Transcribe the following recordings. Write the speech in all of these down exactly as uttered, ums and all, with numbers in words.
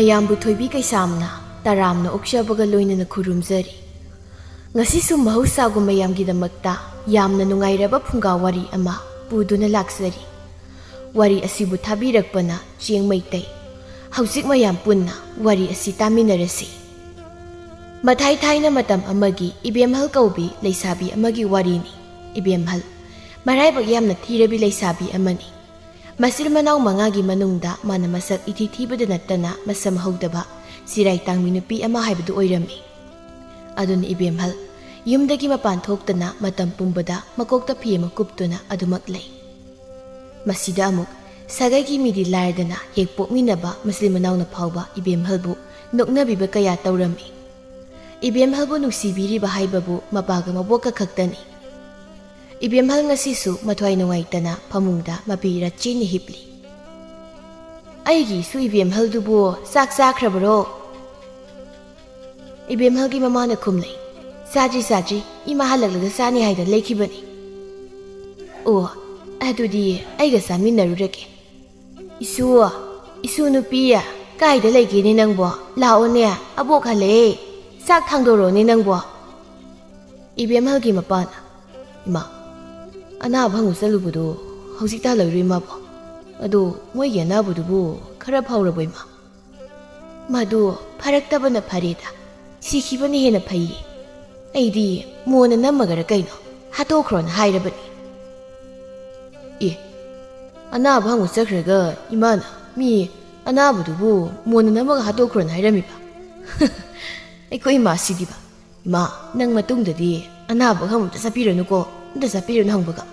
ꯃꯌꯥꯝꯕꯨ ꯊꯣꯏꯕꯤ ꯀꯩꯁꯥꯝꯅ ꯇꯔꯥꯝꯅ ꯑꯣꯛꯆꯕꯒ ꯂꯣꯏꯅꯅ ꯈꯨꯔꯨꯝꯖꯔꯤ꯫ ꯉꯁꯤꯁꯨ ꯃꯍꯧꯁꯥꯒꯨꯝ ꯃꯌꯥꯝꯒꯤꯗꯃꯛꯇ ꯌꯥꯝꯅ ꯅꯨꯡꯉꯥꯏꯔꯕ ꯐꯨꯡꯒꯥ ꯋꯥꯔꯤ ꯑꯃ ꯄꯨꯗꯨꯅ ꯂꯥꯛꯆꯔꯤ꯫ ꯋꯥꯔꯤ ꯑꯁꯤꯕꯨ ꯊꯥꯕꯤꯔꯛꯄꯅ ꯆꯦꯡ ꯃꯩꯇꯩ꯫ ꯍꯧꯖꯤꯛ ꯃꯌꯥꯝ ꯄꯨꯟꯅ ꯋꯥꯔꯤ ꯑꯁꯤ ꯇꯥꯃꯤꯟꯅꯔꯁꯤ꯫ ꯃꯊꯥꯏ ꯊꯥꯏꯅ ꯃꯇꯝ ꯑꯃꯒꯤ ꯏꯕꯦꯝꯍꯜ ꯀꯧꯕꯤ ꯂꯩꯁꯥꯕꯤ ꯑꯃꯒꯤ ꯋꯥꯔꯤꯅꯤ꯫ ꯏꯕꯦꯝꯍꯜ, ꯃꯔꯥꯏꯕꯛ ꯌꯥꯝꯅ ꯊꯤꯔꯕꯤ ꯂꯩꯁꯥꯕꯤ ꯑꯃꯅꯤ꯫ ꯃꯆꯤꯟ ꯃꯅꯥꯎ ꯃꯉꯥꯒꯤ ꯃꯅꯨꯡꯗ ꯃꯥꯅ ꯃꯁꯛ ꯏꯊꯤ ꯊꯤꯕꯗ ꯅꯠꯇꯅ ꯃꯁꯝ ꯍꯧꯗꯕ ꯆꯤꯔꯥꯏ ꯇꯥꯡꯕꯤ ꯅꯨꯄꯤ ꯑꯃ ꯍꯥꯏꯕꯗꯨ ꯑꯣꯏꯔꯝꯃꯤ꯫ ꯑꯗꯨꯅ ꯏꯕꯦꯝꯍꯜ ꯌꯨꯝꯗꯒꯤ ꯃꯄꯥꯟ ꯊꯣꯛꯇꯅ ꯃꯇꯝ ꯄꯨꯝꯕꯗ ꯃꯀꯣꯛꯇ ꯐꯤ ꯑꯃ ꯀꯨꯞꯇꯨꯅ ꯑꯗꯨꯃꯛ ꯂꯩ꯫ ꯃꯁꯤꯗ ꯑꯃꯨꯛ ꯁꯥꯒꯩꯒꯤ ꯃꯤꯗꯤ ꯂꯥꯏꯔꯗꯅ ꯍꯦꯛ ꯄꯣꯛꯃꯤꯟꯅꯕ ꯃꯆꯤꯟ ꯃꯅꯥꯎꯅ ꯐꯥꯎꯕ ꯏꯕꯦꯝꯍꯜꯕꯨ ꯅꯣꯛꯅꯕꯤꯕ ꯀꯌꯥ ꯇꯧꯔꯝꯃꯤ꯫ ꯏꯕꯦꯝꯍꯜꯕꯨ ꯅꯨꯡꯁꯤꯕꯤꯔꯤꯕ ꯍꯥꯏꯕꯕꯨ ꯃꯄꯥꯒ ꯃꯕꯣꯛꯀ ꯈꯛꯇꯅꯤ꯫ ꯏꯕꯦꯝꯍꯜ ꯉꯁꯤꯁꯨ ꯃꯊ꯭ꯋꯥꯏ ꯅꯨꯡꯉꯥꯏꯇꯅ ꯐꯃꯨꯡꯗ ꯃꯄꯤ ꯔꯆꯦꯟꯅ ꯍꯤꯞꯂꯤ꯫ "ꯑꯩꯒꯤ ꯏꯁꯨ ꯏꯕꯦꯝꯍꯜꯗꯨꯕꯨ ꯆꯥꯛ ꯆꯥꯈ꯭ꯔꯕꯔꯣ?" ꯏꯕꯦꯝꯍꯜꯒꯤ ꯃꯃꯥꯅ ꯈꯨꯝꯂꯩ, "ꯆꯥꯗ꯭ꯔꯤ, ꯆꯥꯗ꯭ꯔꯤ, ꯏꯃꯥ ꯍꯜꯂꯛꯂꯒ ꯆꯥꯅꯤ ꯍꯥꯏꯗꯅ ꯂꯩꯈꯤꯕꯅꯤ꯫" "ꯑꯣ, ꯑꯗꯨꯗꯤ ꯑꯩꯒ ꯆꯥꯃꯤꯟꯅꯔꯨꯔꯒꯦ꯫" "ꯏꯁꯨ, ꯏꯁꯨ ꯅꯨꯄꯤ, ꯀꯥꯏꯗ ꯂꯩꯒꯦꯅꯦ ꯅꯪꯕꯣ? ꯂꯥꯛꯑꯣꯅꯦ, ꯑꯕꯣꯛ ꯍꯜꯂꯛꯑꯦ, ꯆꯥꯛ ꯊꯥꯡꯗꯣꯔꯛꯑꯣꯅꯦ ꯅꯪꯕꯣ꯫" ꯏꯕꯦꯝꯍꯜꯒꯤ ꯃꯄꯥꯅ, "ꯏꯃꯥ, ꯑꯅꯥꯕ ꯍꯪꯕ ꯆꯠꯂꯨꯕꯗꯣ ꯍꯧꯖꯤꯛ ꯇꯥ ꯂꯩꯔꯨ ꯏꯃꯥꯕꯣ꯫ ꯑꯗꯣ ꯃꯣꯏꯒꯤ ꯑꯅꯥꯕꯗꯨꯕꯨ ꯈꯔ ꯐꯥꯎꯔꯕꯣ ꯏꯃꯥ?" "ꯃꯗꯨ ꯐꯔꯛꯇꯕꯅ ꯐꯔꯦꯗ, ꯁꯤꯈꯤꯕꯅ ꯍꯦꯟꯅ ꯐꯩꯌꯦ꯫ ꯑꯩꯗꯤ ꯃꯣꯟꯅ ꯅꯝꯃꯒꯔ ꯀꯩꯅꯣ ꯍꯥꯠꯇꯣꯛꯈ꯭ꯔꯣꯅ ꯍꯥꯏꯔꯕꯅꯤ꯫" "ꯑꯦ, ꯑꯅꯥꯕ ꯍꯪꯕ ꯆꯠꯈ꯭ꯔꯒ ꯏꯃꯥꯅ ꯃꯤ ꯑꯅꯥꯕꯗꯨꯕꯨ ꯃꯣꯟꯅ ꯅꯝꯃꯒ ꯍꯥꯠꯇꯣꯛꯈ꯭ꯔꯣꯅ ꯍꯥꯏꯔꯝꯃꯤꯕ? ꯑꯩꯈꯣꯏ ꯏꯃꯥꯁꯤꯗꯤꯕ꯫ ꯏꯃꯥ, ꯅꯪ ꯃꯇꯨꯡꯗꯗꯤ ꯑꯅꯥꯕꯒ ꯑꯃꯨꯛꯇ ꯆꯠꯄꯤꯔꯅꯨꯀꯣ, ꯑꯝꯇ ꯆꯠꯄꯤꯔꯅꯨ ꯍꯪꯕꯒ꯫"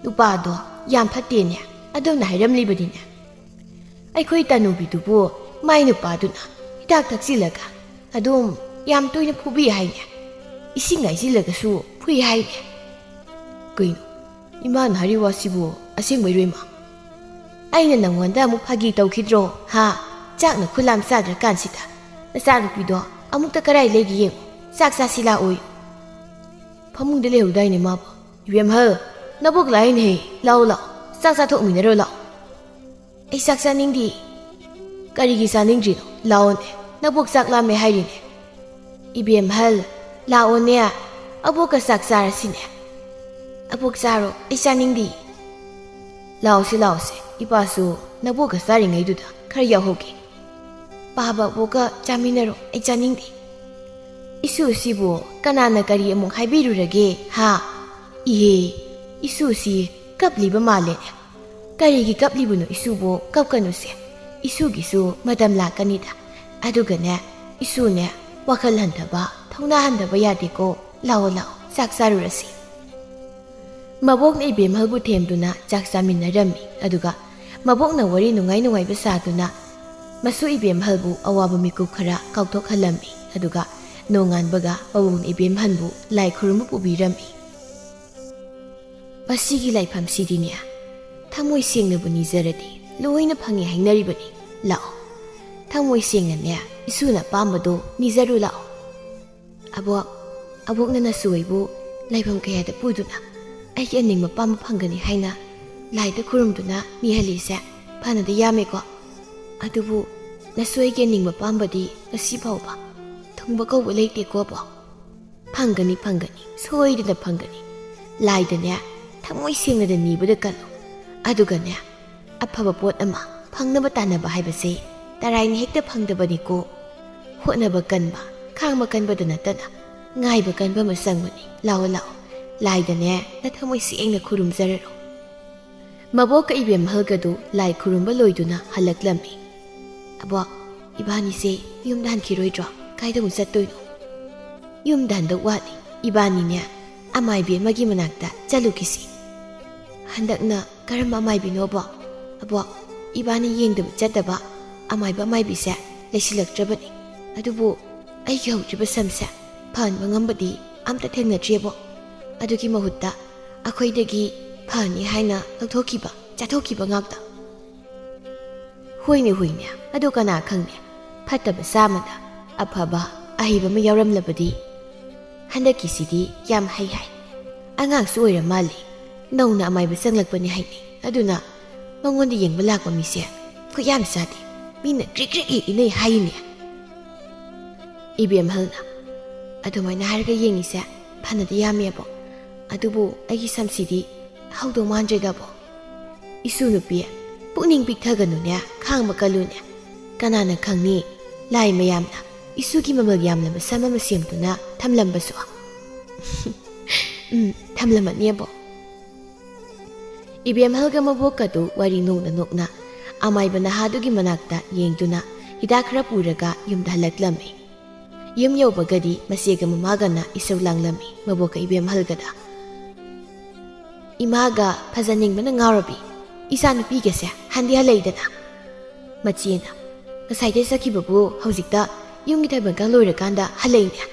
"ꯅꯨꯄꯥꯗꯣ ꯌꯥꯝ ꯐꯠꯇꯦꯅꯦ, ꯑꯗꯨꯝꯅ ꯍꯥꯏꯔꯝꯂꯤꯕꯅꯤꯅꯦ꯫ ꯑꯩꯈꯣꯏ ꯇꯅꯨꯕꯤꯗꯨꯕꯨ ꯃꯥꯏ ꯅꯨꯄꯥꯗꯨꯅ ꯍꯤꯗꯥꯛ ꯊꯛꯆꯤꯜꯂꯒ ꯑꯗꯨꯝ ꯌꯥꯝ ꯇꯣꯏꯅ ꯐꯨꯕꯤ ꯍꯥꯏꯅꯦ꯫ ꯏꯁꯤꯡ ꯍꯩꯖꯤꯜꯂꯒꯁꯨ ꯐꯨꯏ ꯍꯥꯏꯅꯦ꯫" "ꯀꯩꯅꯣ, ꯏꯃꯥꯅ ꯍꯥꯏꯔꯤ ꯋꯥꯁꯤꯕꯨ ꯑꯁꯦꯡꯕꯩꯔꯣ ꯏꯃꯥ?" "ꯑꯩꯅ ꯅꯪꯉꯣꯟꯗ ꯑꯃꯨꯛ ꯐꯥꯒꯤ ꯇꯧꯈꯤꯗ꯭ꯔꯣ, ꯍꯥ? ꯆꯥꯛꯅ ꯈꯨꯂꯥꯝ ꯆꯥꯗ꯭ꯔꯀꯥꯟꯁꯤꯗ ꯅꯆꯥꯅꯨꯄꯤꯗꯣ ꯑꯃꯨꯛꯇ ꯀꯔꯥꯏ ꯂꯩꯒꯦ ꯌꯦꯡꯉꯨ, ꯆꯥꯛ ꯆꯥꯁꯤ ꯂꯥꯛꯑꯣꯌꯨ꯫" "ꯐꯃꯨꯡꯗ ꯂꯩꯍꯧꯗꯥꯏꯅꯦ ꯃꯥꯕꯣ?" "ꯏꯕꯦꯝꯍꯜ, ꯅꯕꯣꯛ ꯂꯥꯛꯏꯅꯦꯍꯦ, ꯂꯥꯛꯑꯣ ꯂꯥꯛꯑꯣ, ꯆꯥꯛ ꯆꯥꯊꯣꯛꯃꯤꯟꯅꯔꯣ ꯂꯥꯛꯑꯣ꯫" "ꯑꯩ ꯆꯥꯛ ꯆꯥꯅꯤꯡꯗꯦ꯫" "ꯀꯔꯤꯒꯤ ꯆꯥꯅꯤꯡꯗ꯭ꯔꯤꯅꯣ? ꯂꯥꯛꯑꯣꯅꯦ, ꯅꯕꯣꯛ ꯆꯥꯛ ꯂꯥꯝꯃꯦ ꯍꯥꯏꯔꯤꯅꯦ꯫" "ꯏꯕꯦꯝꯍꯜ, ꯂꯥꯛꯑꯣꯅꯦ, ꯑꯕꯣꯛꯀ ꯆꯥꯛ ꯆꯥꯔꯁꯤꯅꯦ꯫" "ꯑꯕꯣꯛ ꯆꯥꯔꯣ, ꯑꯩ ꯆꯥꯅꯤꯡꯗꯦ꯫" "ꯂꯥꯛꯑꯣꯁꯦ, ꯂꯥꯛꯑꯣꯁꯦ, ꯏꯄꯥꯁꯨ ꯅꯕꯣꯛꯀ ꯆꯥꯔꯤꯉꯩꯗꯨꯗ ꯈꯔ ꯌꯥꯎꯍꯧꯒꯦ꯫" "ꯄꯥꯕ ꯑꯕꯣꯛꯀ ꯆꯥꯃꯤꯟꯅꯔꯣ, ꯑꯩ ꯆꯥꯅꯤꯡꯗꯦ꯫" "ꯏꯁꯨꯁꯤꯕꯨ ꯀꯅꯥꯅ ꯀꯔꯤ ꯑꯃꯨꯛ ꯍꯥꯏꯕꯤꯔꯨꯔꯒꯦ, ꯍꯥ?" "ꯏꯍꯦ, ꯏꯁꯨꯁꯤ ꯀꯞꯂꯤꯕ ꯃꯥꯜꯂꯦꯅꯦ꯫" "ꯀꯔꯤꯒꯤ ꯀꯞꯂꯤꯕꯅꯣ ꯏꯁꯨꯕꯣ? ꯀꯞꯀꯅꯨꯁꯦ, ꯏꯁꯨꯒꯤꯁꯨ ꯃꯇꯝ ꯂꯥꯛꯀꯅꯤꯗ꯫ ꯑꯗꯨꯒꯅꯦ, ꯏꯁꯨꯅꯦ, ꯋꯥꯈꯜ ꯍꯟꯊꯕ, ꯊꯧꯅꯥ ꯍꯟꯊꯕ ꯌꯥꯗꯦꯀꯣ꯫ ꯂꯥꯛꯑꯣ, ꯂꯥꯛꯑꯣ, ꯆꯥꯛ ꯆꯥꯔꯨꯔꯁꯤ꯫" ꯃꯕꯣꯛꯅ ꯏꯕꯦꯝꯍꯜꯕꯨ ꯊꯦꯝꯗꯨꯅ ꯆꯥꯛ ꯆꯥꯃꯤꯟꯅꯔꯝꯃꯤ꯫ ꯑꯗꯨꯒ ꯃꯕꯣꯛꯅ ꯋꯥꯔꯤ ꯅꯨꯡꯉꯥꯏ ꯅꯨꯡꯉꯥꯏꯕ ꯁꯥꯗꯨꯅ ꯃꯁꯨ ꯏꯕꯦꯝꯍꯜꯕꯨ ꯑꯋꯥꯕ ꯃꯤꯀꯨꯞ ꯈꯔ ꯀꯥꯎꯊꯣꯛꯍꯜꯂꯝꯃꯤ꯫ ꯑꯗꯨꯒ ꯅꯣꯡꯉꯥꯟꯕꯒ ꯃꯕꯣꯛꯅ ꯏꯕꯦꯝꯍꯜꯕꯨ ꯂꯥꯏ ꯈꯨꯔꯨꯝꯕ ꯄꯨꯕꯤꯔꯝꯃꯤ꯫ "ꯃꯁꯤꯒꯤ ꯂꯥꯏꯐꯝꯁꯤꯗꯤꯅꯦ, ꯊꯃꯣꯏ ꯁꯦꯡꯅꯕꯨ ꯅꯤꯖꯔꯗꯤ ꯂꯣꯏꯅ ꯐꯪꯉꯦ ꯍꯥꯏꯅꯔꯤꯕꯅꯤ꯫ ꯂꯥꯛꯑꯣ, ꯊꯃꯣꯏ ꯁꯦꯡꯅꯅꯦ, ꯏꯁꯨꯅ ꯑꯄꯥꯝꯕꯗꯣ ꯅꯤꯖꯔꯨ ꯂꯥꯛꯑꯣ꯫" "ꯑꯕꯣꯛ, ꯑꯕꯣꯛꯅ ꯅꯁꯨ ꯑꯩꯕꯨ ꯂꯥꯏꯐꯝ ꯀꯌꯥꯗ ꯄꯨꯗꯨꯅ ꯑꯩꯒꯤ ꯑꯅꯤꯡꯕ ꯄꯥꯝꯕ ꯐꯪꯒꯅꯤ ꯍꯥꯏꯅ ꯂꯥꯏꯗ ꯈꯨꯔꯨꯝꯗꯨꯅ ꯅꯤꯍꯜꯂꯤꯁꯦ ꯐꯅꯗꯤ ꯌꯥꯝꯃꯦꯀꯣ꯫ ꯑꯗꯨꯕꯨ ꯅꯁꯨ ꯑꯩꯒꯤ ꯑꯅꯤꯡꯕ ꯄꯥꯝꯕꯗꯤ ꯉꯁꯤ ꯐꯥꯎꯕ ꯊꯨꯡꯕ ꯀꯧꯕ ꯂꯩꯇꯦꯀꯣ, ꯑꯕꯣꯛ?" "ꯐꯪꯒꯅꯤ, ꯐꯪꯒꯅꯤ, ꯁꯣꯏꯗꯅ ꯐꯪꯒꯅꯤ꯫ ꯂꯥꯏꯗꯅꯦ, ꯊꯃꯣꯏ ꯁꯦꯡꯅꯗ ꯅꯤꯕꯗ ꯀꯜꯂꯨ꯫ ꯑꯗꯨꯒꯅꯦ, ꯑꯐꯕ ꯄꯣꯠ ꯑꯃ ꯐꯪꯅꯕ ꯇꯥꯟꯅꯕ ꯍꯥꯏꯕꯁꯦ ꯇꯔꯥꯏꯅ ꯍꯦꯛꯇ ꯐꯪꯗꯕꯅꯤꯀꯣ꯫ ꯍꯣꯠꯅꯕ ꯀꯟꯕ, ꯈꯥꯡꯕ ꯀꯟꯕꯗ ꯅꯠꯇꯅ ꯉꯥꯏꯕ ꯀꯟꯕ ꯑꯃ ꯆꯪꯕꯅꯤ꯫ ꯂꯥꯛꯑꯣ, ꯂꯥꯛꯑꯣ, ꯂꯥꯏꯗꯅꯦ, ꯅꯊꯃꯣꯏ ꯁꯦꯡꯅ ꯈꯨꯔꯨꯝꯖꯔꯔꯣ꯫" ꯃꯕꯣꯛꯀ ꯏꯕꯦꯝꯍꯜꯒꯗꯨ ꯂꯥꯏ ꯈꯨꯔꯨꯝꯕ ꯂꯣꯏꯗꯨꯅ ꯍꯜꯂꯛꯂꯝꯃꯤ꯫ "ꯑꯕꯣꯛ, ꯏꯕꯥꯅꯤꯁꯦ ꯌꯨꯝꯗ ꯍꯟꯈꯤꯔꯣꯏꯗ꯭ꯔꯣ? ꯀꯥꯏꯗ ꯑꯃꯨꯛ ꯆꯠꯇꯣꯏꯅꯣ?" "ꯌꯨꯝꯗ ꯍꯟꯗꯛ ꯋꯥꯠꯂꯤ꯫ ꯏꯕꯥꯅꯤꯅꯦ, ꯑꯃꯥꯏꯕꯤ ꯑꯃꯒꯤ ꯃꯅꯥꯛꯇ ꯆꯠꯂꯨꯈꯤꯁꯤ꯫" "ꯍꯟꯗꯛꯅ ꯀꯔꯝꯕ ꯑꯃꯥꯏꯕꯤꯅꯣꯕꯣ?" "ꯑꯕꯣꯛ, ꯏꯕꯥꯅꯤ ꯌꯦꯡꯗꯕ ꯆꯠꯇꯕ ꯑꯃꯥꯏꯕ ꯑꯃꯥꯏꯕꯤꯁꯦ ꯂꯩꯁꯤꯜꯂꯛꯇ꯭ꯔꯕꯅꯤ꯫ ꯑꯗꯨꯕꯨ ꯑꯩꯒꯤ ꯍꯧꯔꯤꯕ ꯁꯝꯁꯦ ꯐꯍꯟꯕ ꯉꯝꯕꯗꯤ ꯑꯝꯇ ꯊꯦꯡꯅꯗ꯭ꯔꯤꯕꯣ꯫ ꯑꯗꯨꯒꯤ ꯃꯍꯨꯠꯇ ꯑꯩꯈꯣꯏꯗꯒꯤ ꯐꯅꯤ ꯍꯥꯏꯅ ꯂꯧꯊꯣꯛꯈꯤꯕ, ꯆꯥꯊꯣꯛꯈꯤꯕ ꯉꯥꯛꯇ꯫" "ꯍꯣꯏꯅꯦ, ꯍꯣꯏꯅꯦ, ꯑꯗꯨ ꯀꯅꯥ ꯈꯪꯅꯤ? ꯐꯠꯇꯕ ꯆꯥꯝꯃꯗ ꯑꯐꯕ ꯑꯍꯩꯕ ꯑꯃ ꯌꯥꯎꯔꯝꯂꯕꯗꯤ꯫" "ꯍꯟꯗꯛꯀꯤꯁꯤꯗꯤ ꯌꯥꯝ ꯍꯩ ꯍꯥꯏ꯫ ꯑꯉꯥꯡꯁꯨ ꯑꯣꯏꯔ ꯃꯥꯜꯂꯤ꯫ ꯅꯧꯅ ꯑꯃꯥꯏꯕ ꯆꯪꯂꯛꯄꯅꯤ ꯍꯥꯏꯅꯤ꯫ ꯑꯗꯨꯅ ꯃꯉꯣꯟꯗ ꯌꯦꯡꯕ ꯂꯥꯛꯄ ꯃꯤꯁꯦ ꯈꯨꯠ ꯌꯥꯝ ꯆꯥꯗꯦ꯫ ꯃꯤꯅ ꯀ꯭ꯔꯤꯛ ꯀ꯭ꯔꯤꯛ ꯍꯦꯛ ꯏꯅꯩ ꯍꯥꯏꯅꯦ꯫ ꯏꯕꯦꯝꯍꯜꯅ, "ꯑꯗꯨꯃꯥꯏꯅ ꯍꯥꯏꯔꯒ ꯌꯦꯡꯉꯤꯁꯦ ꯐꯅꯗꯤ ꯌꯥꯝꯃꯦꯕꯣ, ꯑꯗꯨꯕꯨ ꯑꯩꯒꯤ ꯁꯝꯁꯤꯗꯤ ꯍꯧꯗꯧ ꯃꯥꯟꯗ꯭ꯔꯦꯗꯕꯣ꯫ ꯏꯁꯨ ꯅꯨꯄꯤ, ꯄꯨꯛꯅꯤꯡ ꯄꯤꯛꯊꯒꯅꯨꯅꯦ, ꯈꯥꯡꯕ ꯀꯜꯂꯨꯅꯦ꯫ ꯀꯅꯥꯅ ꯈꯪꯅꯤ, ꯂꯥꯏ ꯃꯌꯥꯝꯅ ꯏꯁꯨꯒꯤ ꯃꯃꯜ ꯌꯥꯝꯂꯕ ꯁꯝ ꯑꯃ ꯁꯦꯝꯗꯨꯅ ꯊꯝꯂꯝꯕꯁꯨ꯫" "ꯎꯝ, ꯊꯝꯂꯝꯃꯅꯦꯕꯣ꯫" ꯏꯕꯦꯝꯍꯜꯒ ꯃꯕꯣꯛꯀꯗꯨ ꯋꯥꯔꯤ ꯅꯣꯛꯅ ꯅꯣꯛꯅ ꯑꯃꯥꯏꯕ ꯅꯍꯥꯗꯨꯒꯤ ꯃꯅꯥꯛꯇ ꯌꯦꯡꯗꯨꯅ ꯍꯤꯗꯥꯛ ꯈꯔ ꯄꯨꯔꯒ ꯌꯨꯝꯗ ꯍꯜꯂꯛꯂꯝꯃꯤ꯫ ꯌꯨꯝ ꯌꯧꯕꯒꯗꯤ ꯃꯆꯦꯒ ꯃꯃꯥꯒꯅ ꯏꯁꯧ ꯂꯥꯡꯂꯝꯃꯤ ꯃꯕꯣꯛꯀ ꯏꯕꯦꯝꯍꯜꯒꯗ꯫ "ꯏꯃꯥꯒ ꯐꯖꯅꯤꯡꯕꯅ ꯉꯥꯎꯔꯕꯤ ꯏꯆꯥꯅꯨꯄꯤꯒꯁꯦ ꯍꯟꯗꯤ ꯍꯜꯂꯛꯏꯗꯅ?" ꯃꯆꯦꯅ, "ꯉꯁꯥꯏꯗꯩ ꯆꯠꯈꯤꯕꯕꯨ ꯍꯧꯖꯤꯛꯇ ꯌꯨꯝꯒꯤ ꯊꯕꯛꯀ ꯂꯣꯏꯔꯀꯥꯟꯗ ꯍꯜꯂꯛꯏꯅꯦ꯫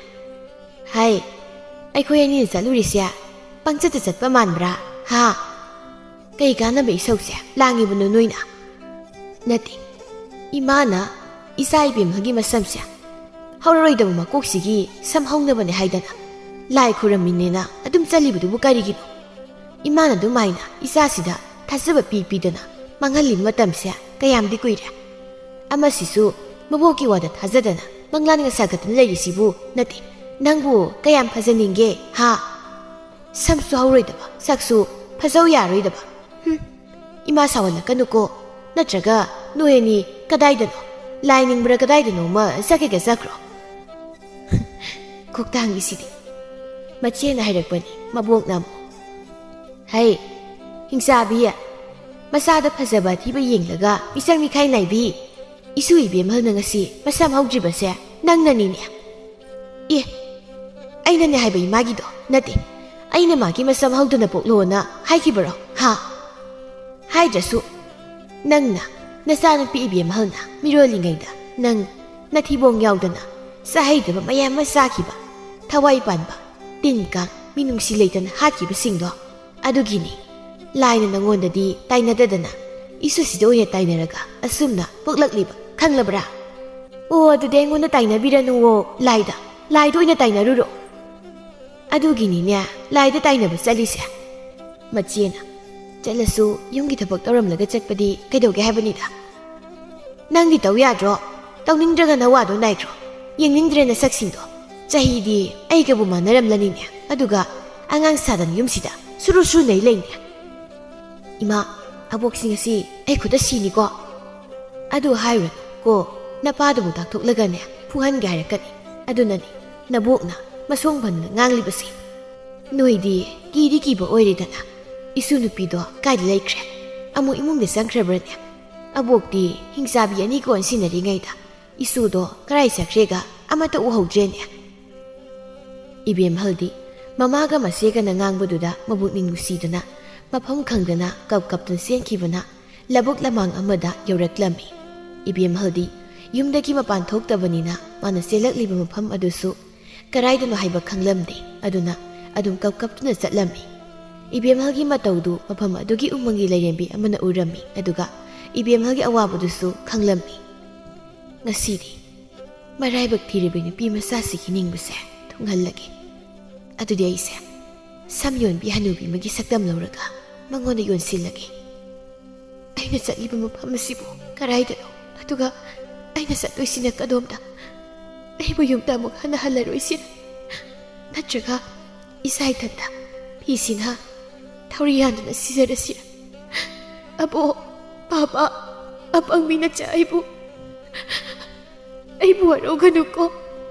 ꯍꯥꯏ, ꯑꯩꯈꯣꯏ ꯑꯅꯤꯅ ꯆꯠꯂꯨꯔꯤꯁꯦ ꯄꯪꯆꯠꯇ ꯆꯠꯄ ꯃꯥꯟꯕ꯭ꯔꯥ? ꯍꯥ? ꯀꯩ ꯀꯥꯟꯅꯕ ꯏꯁꯧꯁꯦ ꯂꯥꯡꯉꯤꯕꯅꯣ ꯅꯣꯏꯅ?" "ꯅꯠꯇꯦ, ꯏꯃꯥꯅ ꯏꯆꯥ ꯏꯕꯦꯝꯃꯒꯤ ꯃꯁꯝꯁꯦ ꯍꯧꯔꯔꯣꯏꯗꯕ ꯃꯀꯣꯛꯁꯤꯒꯤ ꯁꯝ ꯍꯧꯅꯕꯅꯦ ꯍꯥꯏꯗꯅ ꯂꯥꯏ ꯈꯨꯔꯝꯃꯤꯅꯦꯅ ꯑꯗꯨꯝ ꯆꯠꯂꯤꯕꯗꯨꯕꯨ ꯀꯔꯤꯒꯤꯅꯣ? ꯏꯃꯥꯅ ꯑꯗꯨꯃꯥꯏꯅ ꯏꯆꯥꯁꯤꯗ ꯊꯥꯖꯕ ꯄꯤ ꯄꯤꯗꯅ ꯃꯥꯡꯍꯜꯂꯤꯕ ꯃꯇꯝꯁꯦ ꯀꯌꯥꯝꯗꯤ ꯀꯨꯏꯔꯦ? ꯑꯃꯁꯤꯁꯨ ꯃꯕꯣꯛꯀꯤ ꯋꯥꯗ ꯊꯥꯖꯗꯅ ꯃꯪꯂꯥꯟꯒ ꯁꯥꯒꯠꯇꯅ ꯂꯩꯔꯤꯁꯤꯕꯨ ꯅꯠꯇꯦ, ꯅꯪꯕꯨ ꯀꯌꯥꯝ ꯐꯖꯅꯤꯡꯒꯦ, ꯍꯥ? ꯁꯝꯁꯨ ꯍꯧꯔꯣꯏꯗꯕ, ꯁꯛꯁꯨ ꯐꯖꯧ ꯌꯥꯔꯣꯏꯗꯕ꯫ ꯍꯨꯝ, ꯏꯃꯥ ꯁꯥꯎꯍꯜꯂꯛꯀꯅꯨꯀꯣ꯫ ꯅꯠꯇ꯭ꯔꯒ ꯅꯣꯏ ꯑꯅꯤ ꯀꯗꯥꯏꯗꯅꯣ, ꯂꯥꯏ ꯅꯤꯡꯕ꯭ꯔꯥ ꯀꯗꯥꯏꯗꯅꯣꯃ ꯆꯠꯀꯦꯒ ꯆꯠꯈ꯭ꯔꯣ꯫" ꯀꯣꯛꯇꯥꯡꯒꯤꯁꯤꯗꯤ꯫ ꯃꯆꯦꯅ ꯍꯥꯏꯔꯛꯄꯅꯤ, ꯃꯕꯣꯛꯅ ꯑꯃꯨꯛ, "ꯍꯩ, ꯍꯤꯡꯆꯥꯕꯤ, ꯃꯆꯥꯗ ꯐꯖꯕ ꯑꯊꯤꯕ ꯌꯦꯡꯂꯒ ꯃꯤꯆꯪ ꯃꯤꯈꯥꯏ ꯅꯥꯏꯕꯤ, ꯏꯁꯨ ꯏꯕꯦꯝꯍꯜꯅ ꯉꯁꯤ ꯃꯁꯝ ꯍꯧꯗ꯭ꯔꯤꯕꯁꯦ ꯅꯪꯅꯅꯤꯅꯦ?" "ꯑꯦ, ꯑꯩꯅꯅꯦ ꯍꯥꯏꯕ ꯏꯃꯥꯒꯤꯗꯣ ꯅꯠꯇꯦ, ꯑꯩꯅ ꯃꯥꯒꯤ ꯃꯁꯝ ꯍꯧꯗꯅ ꯄꯣꯛꯂꯣꯅ ꯍꯥꯏꯈꯤꯕꯔꯣ? ꯍꯥ? ꯍꯥꯏꯗ꯭ꯔꯁꯨ ꯅꯪꯅ ꯅꯆꯥꯅꯨꯄꯤ ꯏꯕꯦꯝꯍꯜꯅ ꯃꯤꯔꯣꯜꯂꯤꯉꯩꯗ ꯅꯪ ꯅꯊꯤꯕꯣꯡ ꯌꯥꯎꯗꯅ ꯆꯥꯍꯩꯗꯕ ꯃꯌꯥꯝ ꯑꯃ ꯆꯥꯈꯤꯕ, ꯊꯋꯥꯏ ꯄꯥꯟꯕ, ꯇꯤꯟ ꯀꯥꯡ ꯃꯤꯅꯨꯡꯁꯤ ꯂꯩꯇꯅ ꯍꯥꯠꯈꯤꯕꯁꯤꯡꯗꯣ ꯑꯗꯨꯒꯤꯅꯤ ꯂꯥꯏꯅ ꯅꯪꯉꯣꯟꯗꯗꯤ ꯇꯥꯏꯅꯗꯗꯅ ꯏꯁꯨꯁꯤꯗ ꯑꯣꯏꯅ ꯇꯥꯏꯅꯔꯒ ꯑꯁꯨꯝꯅ ꯄꯣꯛꯂꯛꯂꯤꯕ, ꯈꯪꯂꯕ꯭ꯔꯥ? ꯑꯣ, ꯑꯗꯨꯗꯤ ꯑꯩꯉꯣꯟꯗ ꯇꯥꯏꯅꯕꯤꯔꯅꯨꯋꯣ ꯂꯥꯏꯗ, ꯂꯥꯏꯗ ꯑꯣꯏꯅ ꯇꯥꯏꯅꯔꯨꯔꯣ꯫ ꯑꯗꯨꯒꯤꯅꯤꯅꯦ ꯂꯥꯏꯗ ꯇꯥꯏꯅꯕ ꯆꯠꯂꯤꯁꯦ꯫" ꯃꯆꯦꯅ, "ꯆꯠꯂꯁꯨ ꯌꯨꯝꯒꯤ ꯊꯕꯛ ꯇꯧꯔꯝꯂꯒ ꯆꯠꯄꯗꯤ ꯀꯩꯗꯧꯒꯦ ꯍꯥꯏꯕꯅꯤꯗ?" ꯅꯪꯗꯤ ꯇꯧ ꯌꯥꯗ꯭ꯔꯣ? ꯇꯧꯅꯤꯡꯗ꯭ꯔꯒꯅ ꯋꯥꯗꯣ ꯅꯥꯏꯈ꯭ꯔꯣ꯫ ꯌꯦꯡꯅꯤꯡꯗ꯭ꯔꯦ ꯅꯁꯛꯁꯤꯡꯗꯣ꯫ ꯆꯍꯤꯗꯤ ꯑꯩꯒꯕꯨ ꯃꯥꯟꯅꯔꯝꯂꯅꯤꯅꯦ꯫ ꯑꯗꯨꯒ ꯑꯉꯥꯡ ꯁꯥꯗꯅ ꯌꯨꯝꯁꯤꯗ ꯁꯨꯔꯨ ꯁꯨꯔꯨ ꯅꯩ ꯂꯩꯅꯦ꯫ ꯏꯃꯥ, ꯑꯕꯣꯛꯁꯤ ꯉꯁꯤ ꯑꯩ ꯈꯨꯠꯇ ꯁꯤꯅꯤꯀꯣ꯫ ꯑꯗꯨ ꯍꯥꯏꯔꯨꯔꯅꯨ ꯀꯣ, ꯅꯄꯥꯗꯨꯕꯨ ꯇꯥꯛꯊꯣꯛꯂꯒꯅꯦ ꯐꯨꯍꯟꯒꯦ ꯍꯥꯏꯔꯛꯀꯅꯤ꯫ ꯑꯗꯨꯅꯅꯦ ꯅꯕꯣꯛꯅ ꯃꯁꯣꯡ ꯐꯟꯗꯅ ꯉꯥꯡꯂꯤꯕꯁꯦ꯫ ꯅꯣꯏꯗꯤ ꯀꯤꯗꯤ ꯀꯤꯕ ꯑꯣꯏꯔꯦꯗꯅ꯫ ꯏꯁꯨ ꯅꯨꯄꯤꯗꯣ ꯀꯥꯏꯗ ꯂꯩꯈ꯭ꯔꯦ? ꯑꯃꯨꯛ ꯏꯃꯨꯡꯗ ꯆꯪꯈ꯭ꯔꯕ꯭ꯔꯅꯦ? ꯑꯕꯣꯛꯇꯤ ꯍꯤꯡꯆꯥꯕꯤ ꯑꯅꯤ ꯀꯣꯟ ꯁꯤꯟꯅꯔꯤꯉꯩꯗ ꯏꯁꯨꯗꯣ ꯀꯔꯥꯏ ꯆꯠꯈ꯭ꯔꯦꯒ ꯑꯃꯠꯇ ꯎꯍꯧꯗ꯭ꯔꯦꯅꯦ꯫ ꯏꯕꯦꯝꯍꯜꯗꯤ ꯃꯃꯥꯒ ꯃꯆꯦꯒꯅ ꯉꯥꯡꯕꯗꯨꯗ ꯃꯕꯨꯛꯅꯤꯡ ꯅꯨꯡꯁꯤꯗꯨꯅ ꯃꯐꯝ ꯈꯪꯗꯅ ꯀꯞ ꯀꯞꯇꯨꯅ ꯆꯦꯟꯈꯤꯕꯅ ꯂꯧꯕꯨꯛ ꯂꯃꯥꯡ ꯑꯃꯗ ꯌꯧꯔꯛꯂꯝꯃꯤ꯫ ꯏꯕꯦꯝꯍꯜꯗꯤ ꯌꯨꯝꯗꯒꯤ ꯃꯄꯥꯟ ꯊꯣꯛꯇꯕꯅꯤꯅ ꯃꯥꯅ ꯆꯦꯜꯂꯛꯂꯤꯕ ꯃꯐꯝ ꯑꯗꯨꯁꯨ ꯀꯗꯥꯏꯗꯅꯣ ꯍꯥꯏꯕ ꯈꯪꯂꯝꯗꯦ꯫ ꯑꯗꯨꯅ ꯑꯗꯨꯝ ꯀꯞ ꯀꯞꯇꯨꯅ ꯆꯠꯂꯝꯃꯤ꯫ ꯏꯕꯦꯝꯍꯜꯒꯤ ꯃꯇꯧꯗꯨ ꯃꯐꯝ ꯑꯗꯨꯒꯤ ꯎꯃꯪꯒꯤ ꯂꯥꯏꯔꯦꯝꯕꯤ ꯑꯃꯅ ꯎꯔꯝꯃꯤ, ꯑꯗꯨꯒ ꯏꯕꯦꯝꯍꯜꯒꯤ ꯑꯋꯥꯕꯗꯨꯁꯨ ꯈꯪꯂꯝꯃꯤ꯫ ꯉꯁꯤꯗꯤ ꯃꯔꯥꯏꯕꯛ ꯊꯤꯔꯕꯤ ꯅꯨꯄꯤ ꯃꯆꯥꯁꯤꯒꯤ ꯅꯤꯡꯕꯁꯦ ꯊꯨꯡꯍꯜꯂꯒꯦ꯫ ꯑꯗꯨꯗꯤ ꯑꯩꯁꯦ ꯁꯝ ꯌꯣꯟꯕꯤ ꯍꯅꯨꯕꯤ ꯑꯃꯒꯤ ꯁꯛꯇꯝ ꯂꯧꯔꯒ ꯃꯉꯣꯟꯗ ꯌꯣꯟꯁꯤꯜꯂꯒꯦ꯫ ꯑꯩꯅ ꯆꯠꯂꯤꯕ ꯃꯐꯝ ꯑꯁꯤꯕꯨ ꯀꯗꯥꯏꯗꯅꯣ? ꯑꯗꯨꯒ ꯑꯩꯅ ꯆꯠꯇꯣꯏꯁꯤꯅ ꯀꯗꯣꯝꯗ? ꯑꯩꯕꯨ ꯌꯨꯝꯗ ꯑꯃꯨꯛ ꯍꯟꯅ ꯍꯜꯂꯔꯣꯏꯁꯤꯔ? ꯅꯠꯇ꯭ꯔꯒ ꯏꯁꯥ ꯏꯊꯟꯇ ꯐꯤꯁꯤꯅ ꯊꯧꯔꯤ ꯌꯥꯟꯗꯨꯅ ꯁꯤꯖꯔꯁꯤꯔ? ꯑꯕꯣ, ꯄꯥꯕ, ꯑꯄꯪꯕꯤ ꯅꯆꯥ ꯑꯩꯕꯨ, ꯑꯩꯕꯨ ꯋꯥꯔꯧꯒꯅꯨꯀꯣ꯫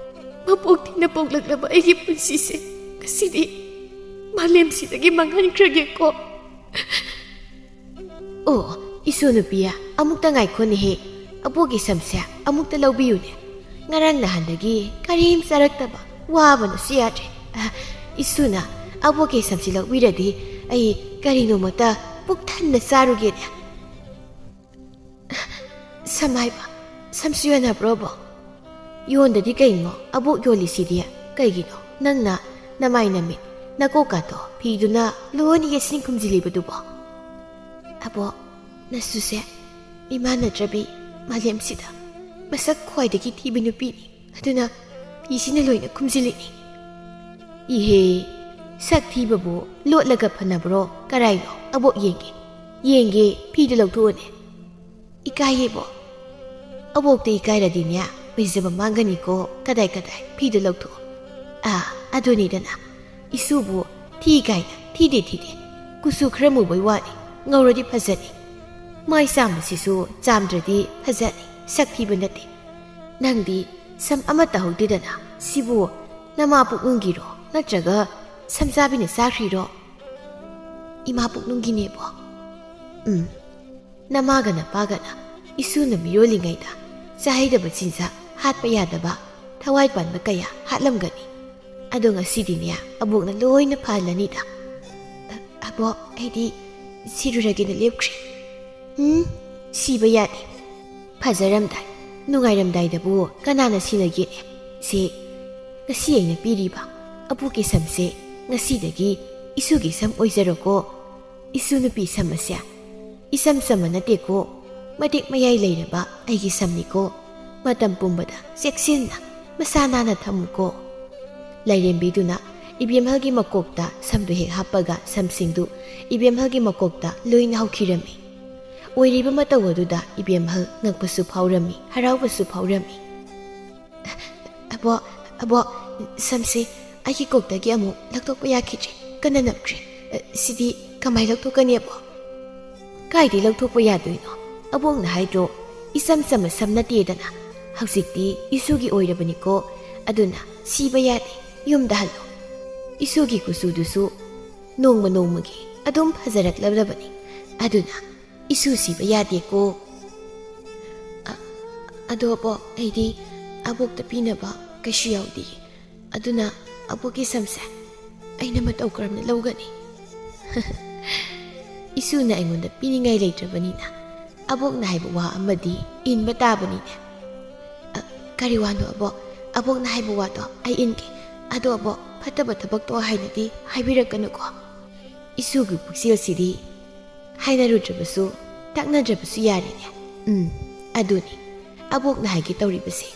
ꯃꯄꯣꯛ ꯊꯤꯅ ꯄꯣꯛꯂꯛꯂꯕ ꯑꯩꯒꯤ ꯄꯨꯟꯁꯤꯁꯦ ꯉꯁꯤꯗꯤ ꯃꯥꯂꯦꯝꯁꯤꯗꯒꯤ ꯃꯥꯡꯍꯟꯈ꯭ꯔꯒꯦꯀꯣ꯫ ꯑꯣ, ꯏꯁꯨ ꯅꯨꯄꯤ, ꯑꯃꯨꯛꯇ ꯉꯥꯏꯈꯣꯅꯦꯍꯦ꯫ ꯑꯕꯣꯛꯀꯤ ꯁꯝꯁꯦ ꯑꯃꯨꯛꯇ ꯂꯧꯕꯤꯌꯨꯅꯦ꯫ ꯉꯔꯥꯡ ꯅꯍꯥꯟꯗꯒꯤ ꯀꯔꯤꯝ ꯆꯥꯔꯛꯇꯕ ꯋꯥꯕꯅꯁꯨ ꯌꯥꯗ꯭ꯔꯦ꯫ ꯑ, ꯏꯁꯨꯅ ꯑꯕꯣꯛꯀꯤ ꯁꯝꯁꯤ ꯂꯧꯕꯤꯔꯗꯤ ꯑꯩ ꯀꯔꯤꯅꯣꯃꯇ ꯄꯨꯛ ꯊꯟꯅ ꯆꯥꯔꯨꯒꯦꯅꯦ꯫ ꯁꯝ ꯍꯥꯏꯕ, ꯁꯝꯁꯨ ꯌꯣꯟꯅꯕ꯭ꯔꯣꯕꯣ? ꯌꯣꯟꯗꯗꯤ ꯀꯩꯅꯣ ꯑꯕꯣꯛ ꯌꯣꯜꯂꯤꯁꯤꯗꯤ? ꯀꯩꯒꯤꯅꯣ ꯅꯪꯅ ꯅꯃꯥꯏ ꯅꯃꯤꯠ ꯅꯀꯣꯛꯀꯥꯗꯣ ꯐꯤꯗꯨꯅ ꯂꯣꯏꯅ ꯌꯦꯠꯁꯤꯟ ꯈꯨꯝꯖꯤꯜꯂꯤꯕꯗꯨꯕꯣ? ꯑꯕꯣꯛ, ꯅꯁꯨꯁꯦ ꯏꯃꯥꯟꯅꯗ꯭ꯔꯕꯤ ꯃꯥꯂꯦꯝꯁꯤꯗ ꯃꯁꯛ ꯈ꯭ꯋꯥꯏꯗꯒꯤ ꯊꯤꯕ ꯅꯨꯄꯤꯅꯤ꯫ ꯑꯗꯨꯅ ꯐꯤꯁꯤꯅ ꯂꯣꯏꯅ ꯈꯨꯝꯖꯤꯜꯂꯤꯅꯤ꯫ ꯏꯍꯦ, ꯁꯛ ꯊꯤꯕꯕꯨ ꯂꯣꯠꯂꯒ ꯐꯅꯕ꯭ꯔꯣ? ꯀꯔꯥꯏꯅꯣ? ꯑꯕꯣꯛ ꯌꯦꯡꯒꯦ, ꯌꯦꯡꯒꯦ, ꯐꯤꯗꯨ ꯂꯧꯊꯣꯛꯑꯣꯅꯦ꯫ ꯏꯀꯥꯏꯌꯦꯕꯣ꯫ ꯑꯕꯣꯛꯇ ꯏꯀꯥꯏꯔꯗꯤꯅꯦ, ꯄꯩꯖꯕ ꯃꯥꯡꯒꯅꯤꯀꯣ꯫ ꯀꯗꯥꯏ ꯀꯗꯥꯏ, ꯐꯤꯗꯨ ꯂꯧꯊꯣꯛꯑꯣ꯫ ꯑꯥ, ꯑꯗꯨꯅꯤꯗꯅ, ꯏꯁꯨꯕꯨ ꯊꯤ ꯀꯥꯏꯅ ꯊꯤꯗꯦ ꯊꯤꯗꯦ꯫ ꯀꯨꯆꯨ ꯈꯔ ꯃꯨꯕꯩ ꯋꯥꯅꯤ, ꯉꯧꯔꯗꯤ ꯐꯖꯅꯤ꯫ ꯃꯥꯏ ꯆꯥꯝꯕꯁꯤꯁꯨ ꯆꯥꯝꯗ꯭ꯔꯗꯤ ꯐꯖꯅꯤ, ꯁꯛ ꯊꯤꯕ ꯅꯠꯇꯦ꯫ ꯅꯪꯗꯤ ꯁꯝ ꯑꯃꯠꯇ ꯍꯧꯗꯦꯗꯅ, ꯁꯤꯕꯨ ꯅꯃꯥ ꯄꯨꯛꯅꯨꯡꯒꯤꯔꯣ, ꯅꯠꯇ꯭ꯔꯒ ꯁꯝꯆꯥꯕꯤꯅ ꯆꯥꯈ꯭ꯔꯤꯔꯣ? ꯏꯃꯥ ꯄꯨꯛꯅꯨꯡꯒꯤꯅꯦꯕꯣ꯫ ꯎꯝ, ꯅꯃꯥꯒ ꯅꯄꯥꯒꯅ ꯏꯁꯨꯅ ꯃꯤꯔꯣꯜꯂꯤꯉꯩꯗ ꯆꯥꯍꯩꯗꯕ ꯆꯤꯟꯖꯥꯛ, ꯍꯥꯠꯄ ꯌꯥꯗꯕ ꯊꯋꯥꯏ ꯄꯥꯟꯕ ꯀꯌꯥ ꯍꯥꯠꯂꯝꯒꯅꯤ꯫ ꯑꯗꯣ ꯉꯁꯤꯗꯤꯅꯦ, ꯑꯕꯣꯛꯅ ꯂꯣꯏꯅ ꯐꯍꯜꯂꯅꯤꯗ꯫ ꯑ-, ꯑꯕꯣꯛ, ꯑꯩꯗꯤ ꯁꯤꯔꯨꯔꯒꯦꯅ ꯂꯦꯞꯈ꯭ꯔꯦ꯫ ꯎꯝ, ꯁꯤꯕ ꯌꯥꯗꯦ꯫ ꯐꯖꯔꯝꯗꯥꯏ, ꯅꯨꯡꯉꯥꯏꯔꯝꯗꯥꯏꯗꯕꯨ ꯀꯅꯥꯅ ꯁꯤꯅꯒꯦꯅꯦ? ꯁꯦ, ꯉꯁꯤ ꯑꯩꯅ ꯄꯤꯔꯤꯕ ꯑꯕꯣꯛꯀꯤ ꯁꯝꯁꯦ ꯉꯁꯤꯗꯒꯤ ꯏꯁꯨꯒꯤ ꯁꯝ ꯑꯣꯏꯖꯔꯣꯀꯣ꯫ ꯏꯁꯨ ꯅꯨꯄꯤ ꯁꯝ ꯑꯁꯦ ꯏꯁꯝ ꯁꯝꯕ ꯅꯠꯇꯦꯀꯣ, ꯃꯇꯦꯛ ꯃꯌꯥꯏ ꯂꯩꯔꯕ ꯑꯩꯒꯤ ꯁꯝꯅꯤꯀꯣ꯫ ꯃꯇꯝ ꯄꯨꯝꯕꯗ ꯆꯦꯛꯁꯤꯟꯅ ꯃꯁꯥ ꯅꯥꯟꯅ ꯊꯝꯃꯨꯀꯣ꯫ ꯂꯥꯏꯔꯦꯝꯕꯤꯗꯨꯅ ꯏꯕꯦꯝꯍꯜꯒꯤ ꯃꯀꯣꯛꯇ ꯁꯝꯗꯨ ꯍꯦꯛ ꯍꯥꯞꯄꯒ ꯁꯝꯁꯤꯡꯗꯨ ꯏꯕꯦꯝꯍꯜꯒꯤ ꯃꯀꯣꯛꯇ ꯂꯣꯏꯅ ꯍꯧꯈꯤꯔꯝꯃꯤ꯫ ꯑꯣꯏꯔꯤꯕ ꯃꯇꯧ ꯑꯗꯨꯗ ꯏꯕꯦꯝꯍꯜ ꯉꯛꯄꯁꯨ ꯐꯥꯎꯔꯝꯃꯤ, ꯍꯔꯥꯎꯕꯁꯨ ꯐꯥꯎꯔꯝꯃꯤ꯫ "ꯑꯕꯣꯛ, ꯑꯕꯣꯛ, ꯁꯝꯁꯦ ꯑꯩꯒꯤ ꯀꯣꯛꯇꯒꯤ ꯑꯃꯨꯛ ꯂꯧꯊꯣꯛꯄ ꯌꯥꯈꯤꯗ꯭ꯔꯦ꯫ ꯀꯟꯅ ꯅꯞꯈ꯭ꯔꯦ꯫ ꯑ, ꯁꯤꯗꯤ ꯀꯃꯥꯏ ꯂꯧꯊꯣꯛꯀꯅꯤ, ꯑꯕꯣꯛ?" "ꯀꯥꯏꯗꯩ ꯂꯧꯊꯣꯛꯄ ꯌꯥꯗꯣꯏꯅꯣ? ꯑꯕꯣꯛꯅ ꯍꯥꯏꯗ꯭ꯔꯣ, ꯏꯆꯝ ꯆꯝꯕ ꯁꯝ ꯅꯠꯇꯦꯗꯅ꯫ ꯍꯧꯖꯤꯛꯇꯤ ꯏꯁꯨꯒꯤ ꯑꯣꯏꯔꯕꯅꯤꯀꯣ꯫ ꯑꯗꯨꯅ ꯁꯤꯕ ꯌꯥꯗꯦ꯫ ꯌꯨꯝꯗ ꯍꯜꯂꯣ꯫ ꯏꯁꯨꯒꯤ ꯀꯨꯆꯨꯗꯨꯁꯨ ꯅꯣꯡꯃ ꯅꯣꯡꯃꯒꯤ ꯑꯗꯨꯝ ꯐꯖꯔꯛꯂꯕꯅꯤ꯫ ꯑꯗꯨꯅ ꯏꯁꯨ ꯁꯤꯕ ꯌꯥꯗꯦꯀꯣ꯫" "ꯑ-, ꯑꯗꯣ ꯑꯕꯣꯛ, ꯑꯩꯗꯤ ꯑꯕꯣꯛꯇ ꯄꯤꯅꯕ ꯀꯩꯁꯨ ꯌꯥꯎꯗꯦ꯫ ꯑꯗꯨꯅ ꯑꯕꯣꯛꯀꯤ ꯁꯝꯁꯦ ꯑꯩꯅ ꯃꯇꯧ ꯀꯔꯝꯅ ꯂꯧꯒꯅꯤ?" "ꯏꯁꯨꯅ ꯑꯩꯉꯣꯟꯗ ꯄꯤꯅꯤꯡꯉꯥꯏ ꯂꯩꯇ꯭ꯔꯕꯅꯤꯅ ꯑꯕꯣꯛꯅ ꯍꯥꯏꯕ ꯋꯥ ꯑꯃꯗꯤ ꯏꯟꯕ ꯇꯥꯕꯅꯤꯅꯦ꯫" "ꯑ, ꯀꯔꯤ ꯋꯥꯅꯣ ꯑꯕꯣꯛ? ꯑꯕꯣꯛꯅ ꯍꯥꯏꯕ ꯋꯥꯗꯣ ꯑꯩ ꯏꯟꯒꯦ꯫ ꯑꯗꯣ ꯑꯕꯣꯛ, ꯐꯠꯇꯕ ꯊꯕꯛꯇꯣ ꯍꯥꯏꯅꯗꯤ ꯍꯥꯏꯕꯤꯔꯛꯀꯅꯨꯀꯣ꯫ ꯏꯁꯨꯒꯤ ꯄꯨꯛꯆꯦꯜꯁꯤꯗꯤ ꯍꯥꯏꯅꯔꯨꯗ꯭ꯔꯕꯁꯨ, ꯇꯛꯅꯗ꯭ꯔꯕꯁꯨ ꯌꯥꯔꯦꯅꯦ꯫ ꯎꯝ, ꯑꯗꯨꯅꯤ ꯑꯕꯣꯛꯅ ꯍꯥꯏꯒꯦ ꯇꯧꯔꯤꯕꯁꯦ꯫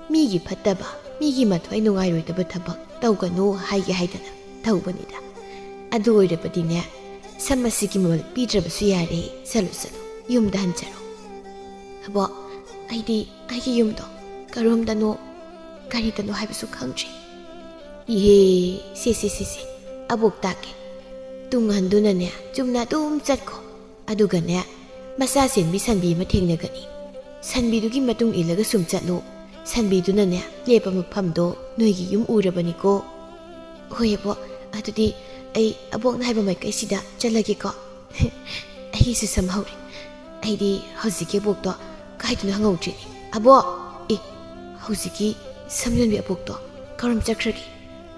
ꯃꯤꯒꯤ ꯐꯠꯇꯕ, ꯃꯤꯒꯤ ꯃꯊ꯭ꯋꯥꯏ ꯅꯨꯡꯉꯥꯏꯔꯣꯏꯗꯕ ꯊꯕꯛ ꯇꯧꯒꯅꯨ ꯍꯥꯏꯒꯦ ꯍꯥꯏꯗꯅ ꯇꯧꯕꯅꯤꯗ꯫ ꯑꯗꯨ ꯑꯣꯏꯔꯕꯗꯤꯅꯦ, ꯁꯝ ꯑꯁꯤꯒꯤ ꯃꯃꯜ ꯄꯤꯗ꯭ꯔꯕꯁꯨ ꯌꯥꯔꯦ꯫ ꯆꯠꯂꯨ, ꯆꯠꯂꯨ, ꯌꯨꯝꯗ ꯍꯟꯖꯔꯣ꯫" "ꯑꯕꯣꯛ, ꯑꯩꯗꯤ ꯑꯩꯒꯤ ꯌꯨꯝꯗꯣ ꯀꯔꯣꯝꯗꯅꯣ, ꯀꯔꯤꯗꯅꯣ ꯍꯥꯏꯕꯁꯨ ꯈꯪꯗ꯭ꯔꯦ꯫ ꯏꯍꯦ, ꯁꯦ, ꯁꯦ, ꯁꯦ, ꯁꯦ, ꯑꯕꯣꯛ ꯇꯥꯛꯀꯦ꯫ ꯇꯨꯡ ꯍꯟꯗꯨꯅꯅꯦ, ꯆꯨꯝꯅ ꯑꯗꯨꯝ ꯆꯠꯈꯣ꯫ ꯑꯗꯨꯒꯅꯦ, ꯃꯆꯥ ꯆꯦꯟꯕꯤ ꯁꯟꯕꯤ ꯑꯃ ꯊꯦꯡꯅꯒꯅꯤ꯫ ꯁꯟꯕꯤꯗꯨꯒꯤ ꯃꯇꯨꯡ ꯏꯜꯂꯒ ꯁꯨꯝ ꯆꯠꯂꯨ꯫ ꯁꯟꯕꯤꯗꯨꯅꯅꯦ, ꯂꯦꯞꯄ ꯃꯐꯝꯗꯣ ꯅꯣꯏꯒꯤ ꯌꯨꯝ ꯎꯔꯕꯅꯤꯀꯣ꯫ ꯍꯣꯏ ꯑꯕꯣꯛ, ꯑꯗꯨꯗꯤ ꯑꯩ ꯑꯕꯣꯛꯅ ꯍꯥꯏꯕ ꯃꯥꯏꯀꯩꯁꯤꯗ ꯆꯠꯂꯒꯦꯀꯣ꯫ ꯑꯩꯒꯤꯁꯨ ꯁꯝꯍꯧꯔꯦ꯫ ꯑꯩꯗꯤ ꯍꯧꯖꯤꯛꯀꯤ ꯑꯕꯣꯛꯇꯣ ꯀꯥꯏꯗꯅꯣ ꯍꯪꯍꯧꯗ꯭ꯔꯤꯅꯦ꯫ ꯑꯕꯣꯛ! ꯑꯦ, ꯍꯧꯖꯤꯛꯀꯤ ꯁꯝ ꯌꯣꯟꯕꯤ ꯑꯕꯣꯛꯇꯣ ꯀꯔꯝ ꯆꯠꯈ꯭ꯔꯒꯦ?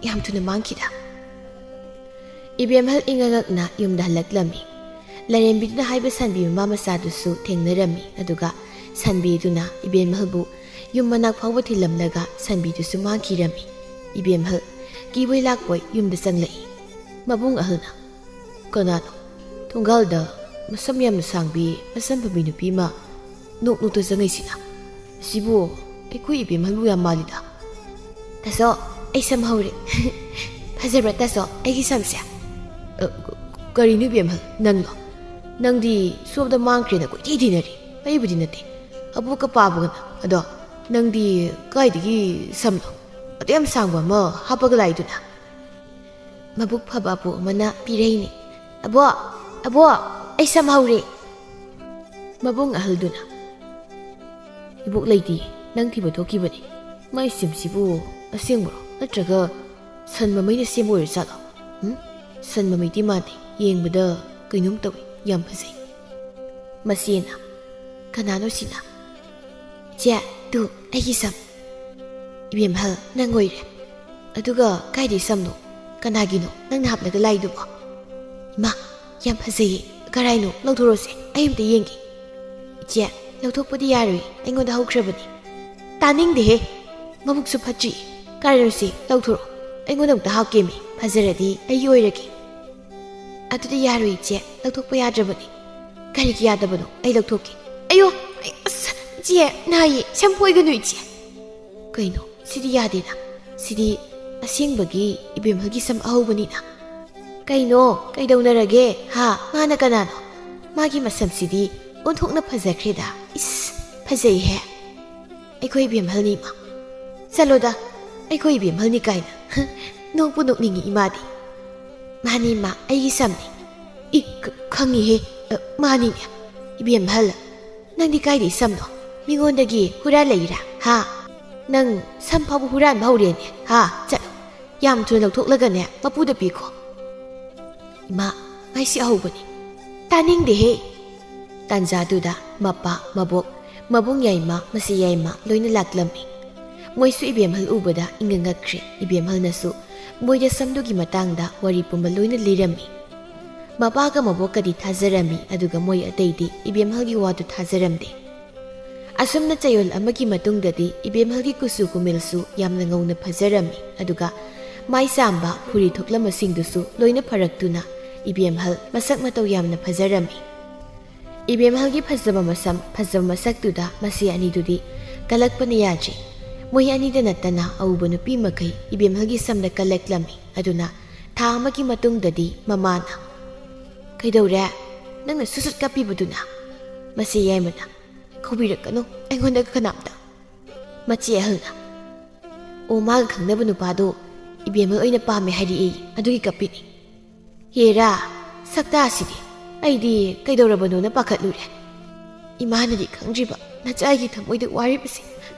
ꯌꯥꯝ ꯊꯨꯅ ꯃꯥꯡꯈꯤꯗ꯫ ꯏꯕꯦꯝꯍꯜ ꯏꯉꯛꯉꯛꯅ ꯌꯨꯝꯗ ꯍꯜꯂꯛꯂꯝꯃꯤ꯫ ꯂꯥꯏꯔꯦꯝꯕꯤꯗꯨꯅ ꯍꯥꯏꯕ ꯁꯟꯕꯤ ꯃꯃꯥ ꯃꯆꯥꯗꯨꯁꯨ ꯊꯦꯡꯅꯔꯝꯃꯤ, ꯑꯗꯨꯒ ꯁꯟꯕꯤꯗꯨꯅ ꯏꯕꯦꯝꯍꯜꯕꯨ ꯌꯨꯝ ꯃꯅꯥꯛ ꯐꯥꯎꯕ ꯊꯤꯜꯂꯝꯂꯒ ꯁꯟꯕꯤꯗꯨꯁꯨ ꯃꯥꯡꯈꯤꯔꯝꯃꯤ꯫ ꯏꯕꯦꯝꯍꯜ ꯀꯤꯕꯣꯏ ꯂꯥꯛꯄꯣꯏ ꯌꯨꯝꯗ ꯆꯪꯂꯛꯏ꯫ ꯃꯕꯨꯡ ꯑꯍꯜꯅ, "ꯀꯅꯥꯅꯣ ꯊꯣꯡꯒꯥꯜꯗ ꯃꯁꯝ ꯌꯥꯝꯅ ꯁꯥꯡꯕꯤ, ꯃꯁꯝ ꯐꯕꯤ ꯅꯨꯄꯤ ꯑꯃ ꯅꯣꯛ ꯅꯣꯛꯇ ꯆꯪꯉꯛꯏꯁꯤꯅ? ꯑꯁꯤꯕꯨ ꯑꯩꯈꯣꯏ ꯏꯕꯦꯝꯍꯜꯕꯨ ꯌꯥꯝ ꯃꯥꯜꯂꯤꯗ꯫" "ꯇꯥꯆꯧ, ꯑꯩ ꯁꯝ ꯍꯧꯔꯦ꯫" "ꯐꯖꯕ꯭ꯔꯥ ꯇꯥꯆꯧ ꯑꯩꯒꯤ ꯁꯝꯁꯦ?" "ꯑ, ꯀꯔꯤꯅꯣ ꯏꯕꯦꯝꯍꯜ, ꯅꯪꯂꯣ? ꯅꯪꯗꯤ ꯁꯣꯝꯗ ꯃꯥꯡꯈ꯭ꯔꯦꯅ ꯀꯣꯏꯊꯤ ꯊꯤꯅꯔꯤ꯫ ꯑꯩꯕꯨꯗꯤ ꯅꯠꯇꯦ, ꯑꯕꯣꯛꯀ ꯄꯥꯕꯒꯅ꯫ ꯑꯗꯣ ꯅꯪꯗꯤ ꯀꯥꯏꯗꯒꯤ ꯁꯝꯅꯣ ꯑꯗꯨ ꯌꯥꯝ ꯁꯥꯡꯕ ꯑꯃ ꯍꯥꯞꯄꯒ ꯂꯥꯛꯏꯗꯨꯅ?" ꯃꯕꯨꯛ ꯐꯕ ꯑꯕꯣꯛ ꯑꯃꯅ ꯄꯤꯔꯩꯅꯤ꯫ "ꯑꯕꯣꯛ, ꯑꯕꯣꯛ, ꯑꯩ ꯁꯝ ꯍꯧꯔꯦ!" ꯃꯕꯨꯡ ꯑꯍꯜꯗꯨꯅ, "ꯏꯕꯣꯛ ꯂꯩꯇꯦ, ꯅꯪ ꯊꯤꯕ ꯊꯣꯛꯈꯤꯕꯅꯤ꯫ ꯃꯥꯏ ꯁꯝꯁꯤꯕꯨ ꯑꯁꯦꯡꯕꯔꯣ, ꯅꯠꯇ꯭ꯔꯒ ꯁꯟ ꯃꯃꯩꯅ ꯁꯦꯝꯕ ꯑꯣꯏꯔꯖꯥꯠꯂꯣ? ꯎꯝ? ꯁꯟ ꯃꯃꯩꯗꯤ ꯃꯥꯟꯗꯦ, ꯌꯦꯡꯕꯗ ꯀꯩꯅꯣꯝ ꯇꯧꯏ, ꯌꯥꯝ ꯐꯖꯩ꯫" ꯃꯆꯦꯅ, "ꯀꯅꯥꯅꯣ ꯁꯤꯅ?" "ꯏꯆꯦ, ꯇꯨ, ꯑꯩꯒꯤ ꯁꯝ꯫" "ꯏꯕꯦꯝꯍꯜ, ꯅꯪ ꯑꯣꯏꯔꯦ꯫ ꯑꯗꯨꯒ ꯀꯥꯏꯗꯩ ꯁꯝꯅꯣ? ꯀꯅꯥꯒꯤꯅꯣ ꯅꯪꯅ ꯍꯥꯞꯂꯒ ꯂꯥꯛꯏꯗꯨꯕꯣ?" "ꯏꯃꯥ, ꯌꯥꯝ ꯐꯖꯩꯌꯦ꯫ ꯀꯔꯥꯏꯅꯣ? ꯂꯧꯊꯣꯔꯛꯑꯣꯁꯦ, ꯑꯩ ꯑꯝꯇ ꯌꯦꯡꯒꯦ꯫" "ꯏꯆꯦ, ꯂꯧꯊꯣꯛꯄꯗꯤ ꯌꯥꯔꯣꯏ, ꯑꯩꯉꯣꯟꯗ ꯍꯧꯈ꯭ꯔꯕꯅꯤ꯫" "ꯇꯥꯅꯤꯡꯗꯦꯍꯦ, ꯃꯕꯨꯛꯁꯨ ꯐꯠꯇ꯭ꯔꯤ꯫ ꯀꯔꯥꯏꯅꯣꯁꯤ? ꯂꯧꯊꯣꯔꯛꯑꯣ, ꯑꯩꯉꯣꯟꯗ ꯑꯃꯨꯛꯇ ꯍꯥꯞꯀꯦꯃꯤ, ꯐꯖꯔꯗꯤ ꯑꯩꯒꯤ ꯑꯣꯏꯔꯒꯦ꯫" "ꯑꯗꯨꯗꯤ ꯌꯥꯔꯣꯏ ꯏꯆꯦ, ꯂꯧꯊꯣꯛꯄ ꯌꯥꯗ꯭ꯔꯕꯅꯤ꯫" "ꯀꯔꯤꯒꯤ ꯌꯥꯗꯕꯅꯣ? ꯑꯩ ꯂꯧꯊꯣꯛꯀꯦ꯫" "ꯑꯌꯣ, ꯑꯩ, ꯑꯁ, ꯏꯆꯦ, ꯅꯥꯏꯌꯦ, ꯁꯝ ꯐꯣꯏꯒꯅꯨ ꯏꯆꯦ꯫" "ꯀꯩꯅꯣ, ꯁꯤꯗꯤ ꯌꯥꯗꯦꯅ, ꯁꯤꯗꯤ ꯑꯁꯦꯡꯕꯒꯤ ꯏꯕꯦꯝꯍꯜꯒꯤ ꯁꯝ ꯑꯍꯧꯕꯅꯤꯅ꯫" "ꯀꯩꯅꯣ, ꯀꯩꯗꯧꯅꯔꯒꯦ? ꯍꯥ? ꯃꯥꯅ ꯀꯅꯥꯅꯣ? ꯃꯥꯒꯤ ꯃꯁꯝꯁꯤꯗꯤ ꯑꯣꯟꯊꯣꯛꯅ ꯐꯖꯈ꯭ꯔꯦꯗ꯫ ꯏꯁ!" "ꯐꯖꯩꯍꯦ, ꯑꯩꯈꯣꯏ ꯏꯕꯦꯝꯍꯜꯅꯤ ꯏꯃꯥ꯫ ꯆꯠꯂꯣꯗ, ꯑꯩꯈꯣꯏ ꯏꯕꯦꯝꯍꯜꯅꯤ ꯀꯥꯏꯅ꯫ ꯅꯣꯛꯄꯨ ꯅꯣꯛꯅꯤꯡꯉꯤ ꯏꯃꯥꯗꯤ꯫ ꯃꯥꯅꯤ ꯏꯃꯥ, ꯑꯩꯒꯤ ꯁꯝꯅꯤ꯫ ꯏ, ꯈ-, ꯈꯪꯉꯤꯍꯦ꯫ ꯑ, ꯃꯥꯅꯤꯅꯦ꯫ ꯏꯕꯦꯝꯍꯜ, ꯅꯪꯗꯤ ꯀꯥꯏꯗꯩ ꯁꯝꯅꯣ? ꯃꯤꯉꯣꯟꯗꯒꯤ ꯍꯨꯔꯥꯜꯂꯛꯏꯔꯥ? ꯍꯥ? ꯅꯪ ꯁꯝ ꯐꯥꯎꯕ ꯍꯨꯔꯥꯟꯕ ꯍꯧꯔꯦꯅꯦ? ꯍꯥ? ꯆꯠꯂꯣ, ꯌꯥꯝ ꯊꯨꯅ ꯂꯧꯊꯣꯛꯂꯒꯅꯦ, ꯃꯄꯨꯗ ꯄꯤꯈꯣ꯫" "ꯏꯃꯥ, ꯉꯥꯏꯁꯤ ꯑꯍꯧꯕꯅꯤ꯫" "ꯇꯥꯅꯤꯡꯗꯦꯍꯦ!" ꯇꯥꯟꯖꯥꯗꯨꯗ ꯃꯄꯥ, ꯃꯕꯣꯛ, ꯃꯕꯨꯡ ꯌꯥꯏꯃ, ꯃꯆꯦ ꯌꯥꯏꯃ ꯂꯣꯏꯅ ꯂꯥꯛꯂꯝꯃꯤ꯫ ꯃꯣꯏꯁꯨ ꯏꯕꯦꯝꯍꯜ ꯎꯕꯗ ꯏꯪꯉ ꯉꯛꯈ꯭ꯔꯦ꯫ ꯏꯕꯦꯝꯍꯜꯅꯁꯨ ꯃꯣꯏꯗ ꯁꯝꯗꯨꯒꯤ ꯃꯇꯥꯡꯗ ꯋꯥꯔꯤ ꯄꯨꯝꯕ ꯂꯣꯏꯅ ꯂꯤꯔꯝꯃꯤ꯫ ꯃꯄꯥꯒ ꯃꯕꯣꯛꯀꯗꯤ ꯊꯥꯖꯔꯝꯃꯤ, ꯑꯗꯨꯒ ꯃꯣꯏ ꯑꯇꯩꯗꯤ ꯏꯕꯦꯝꯍꯜꯒꯤ ꯋꯥꯗꯨ ꯊꯥꯖꯔꯝꯗꯦ꯫ ꯑꯁꯨꯝꯅ ꯆꯌꯣꯜ ꯑꯃꯒꯤ ꯃꯇꯨꯡꯗꯗꯤ ꯏꯕꯦꯝꯍꯜꯒꯤ ꯀꯨꯆꯨ ꯀꯨꯃꯦꯜꯁꯨ ꯌꯥꯝꯅ ꯉꯧꯅ ꯐꯖꯔꯝꯃꯤ, ꯑꯗꯨꯒ ꯃꯥꯏ ꯆꯥꯝꯕ, ꯐꯨꯔꯤ ꯊꯣꯛꯂꯝꯕꯁꯤꯡꯗꯨꯁꯨ ꯂꯣꯏꯅ ꯐꯔꯛꯇꯨꯅ ꯏꯕꯦꯝꯍꯜ ꯃꯁꯛ ꯃꯇꯧ ꯌꯥꯝꯅ ꯐꯖꯔꯝꯃꯤ꯫ ꯏꯕꯦꯝꯍꯜꯒꯤ ꯐꯖꯕ ꯃꯁꯝ, ꯐꯖꯕ ꯃꯁꯛꯇꯨꯗ ꯃꯆꯦ ꯑꯅꯤꯗꯨꯗꯤ ꯀꯜꯂꯛꯄꯅ ꯌꯥꯗ꯭ꯔꯦ꯫ ꯃꯣꯏ ꯑꯅꯤꯗ ꯅꯠꯇꯅ ꯑꯎꯕ ꯅꯨꯄꯤ ꯃꯈꯩ ꯏꯕꯦꯝꯍꯜꯒꯤ ꯁꯝꯗ ꯀꯜꯂꯛꯂꯝꯃꯤ꯫ ꯑꯗꯨꯅ ꯊꯥ ꯑꯃꯒꯤ ꯃꯇꯨꯡꯗꯗꯤ ꯃꯃꯥꯅ, "ꯀꯩꯗꯧꯔꯦ? ꯅꯪꯅ ꯁꯨꯠ ꯁꯨꯠ ꯀꯞꯄꯤꯕꯗꯨꯅ?" ꯃꯆꯦ ꯌꯥꯏꯃꯅ, "ꯀꯧꯕꯤꯔꯛꯀꯅꯨ ꯑꯩꯉꯣꯟꯗ ꯀꯅꯥꯝꯇ꯫" ꯃꯆꯦ ꯑꯍꯜꯅ, "ꯑꯣ, ꯃꯥꯒ ꯈꯪꯅꯕ ꯅꯨꯄꯥꯗꯣ ꯏꯕꯦꯝꯍꯜ ꯑꯣꯏꯅ ꯄꯥꯝꯃꯦ ꯍꯥꯏꯔꯛꯏ, ꯑꯗꯨꯒꯤ ꯀꯞꯄꯤꯅꯤ꯫ ꯍꯦꯔꯥ, ꯁꯛꯇꯥꯁꯤꯗꯤ! ꯑꯩꯗꯤ ꯀꯩꯗꯧꯔꯕꯅꯣꯅ ꯄꯥꯈꯠꯂꯨꯔꯦ꯫ ꯏꯃꯥꯅꯗꯤ ꯈꯪꯗ꯭ꯔꯤꯕ ꯅꯆꯥꯒꯤ ꯊꯃꯣꯏꯗ ꯋꯥꯔꯤꯕꯁꯦ꯫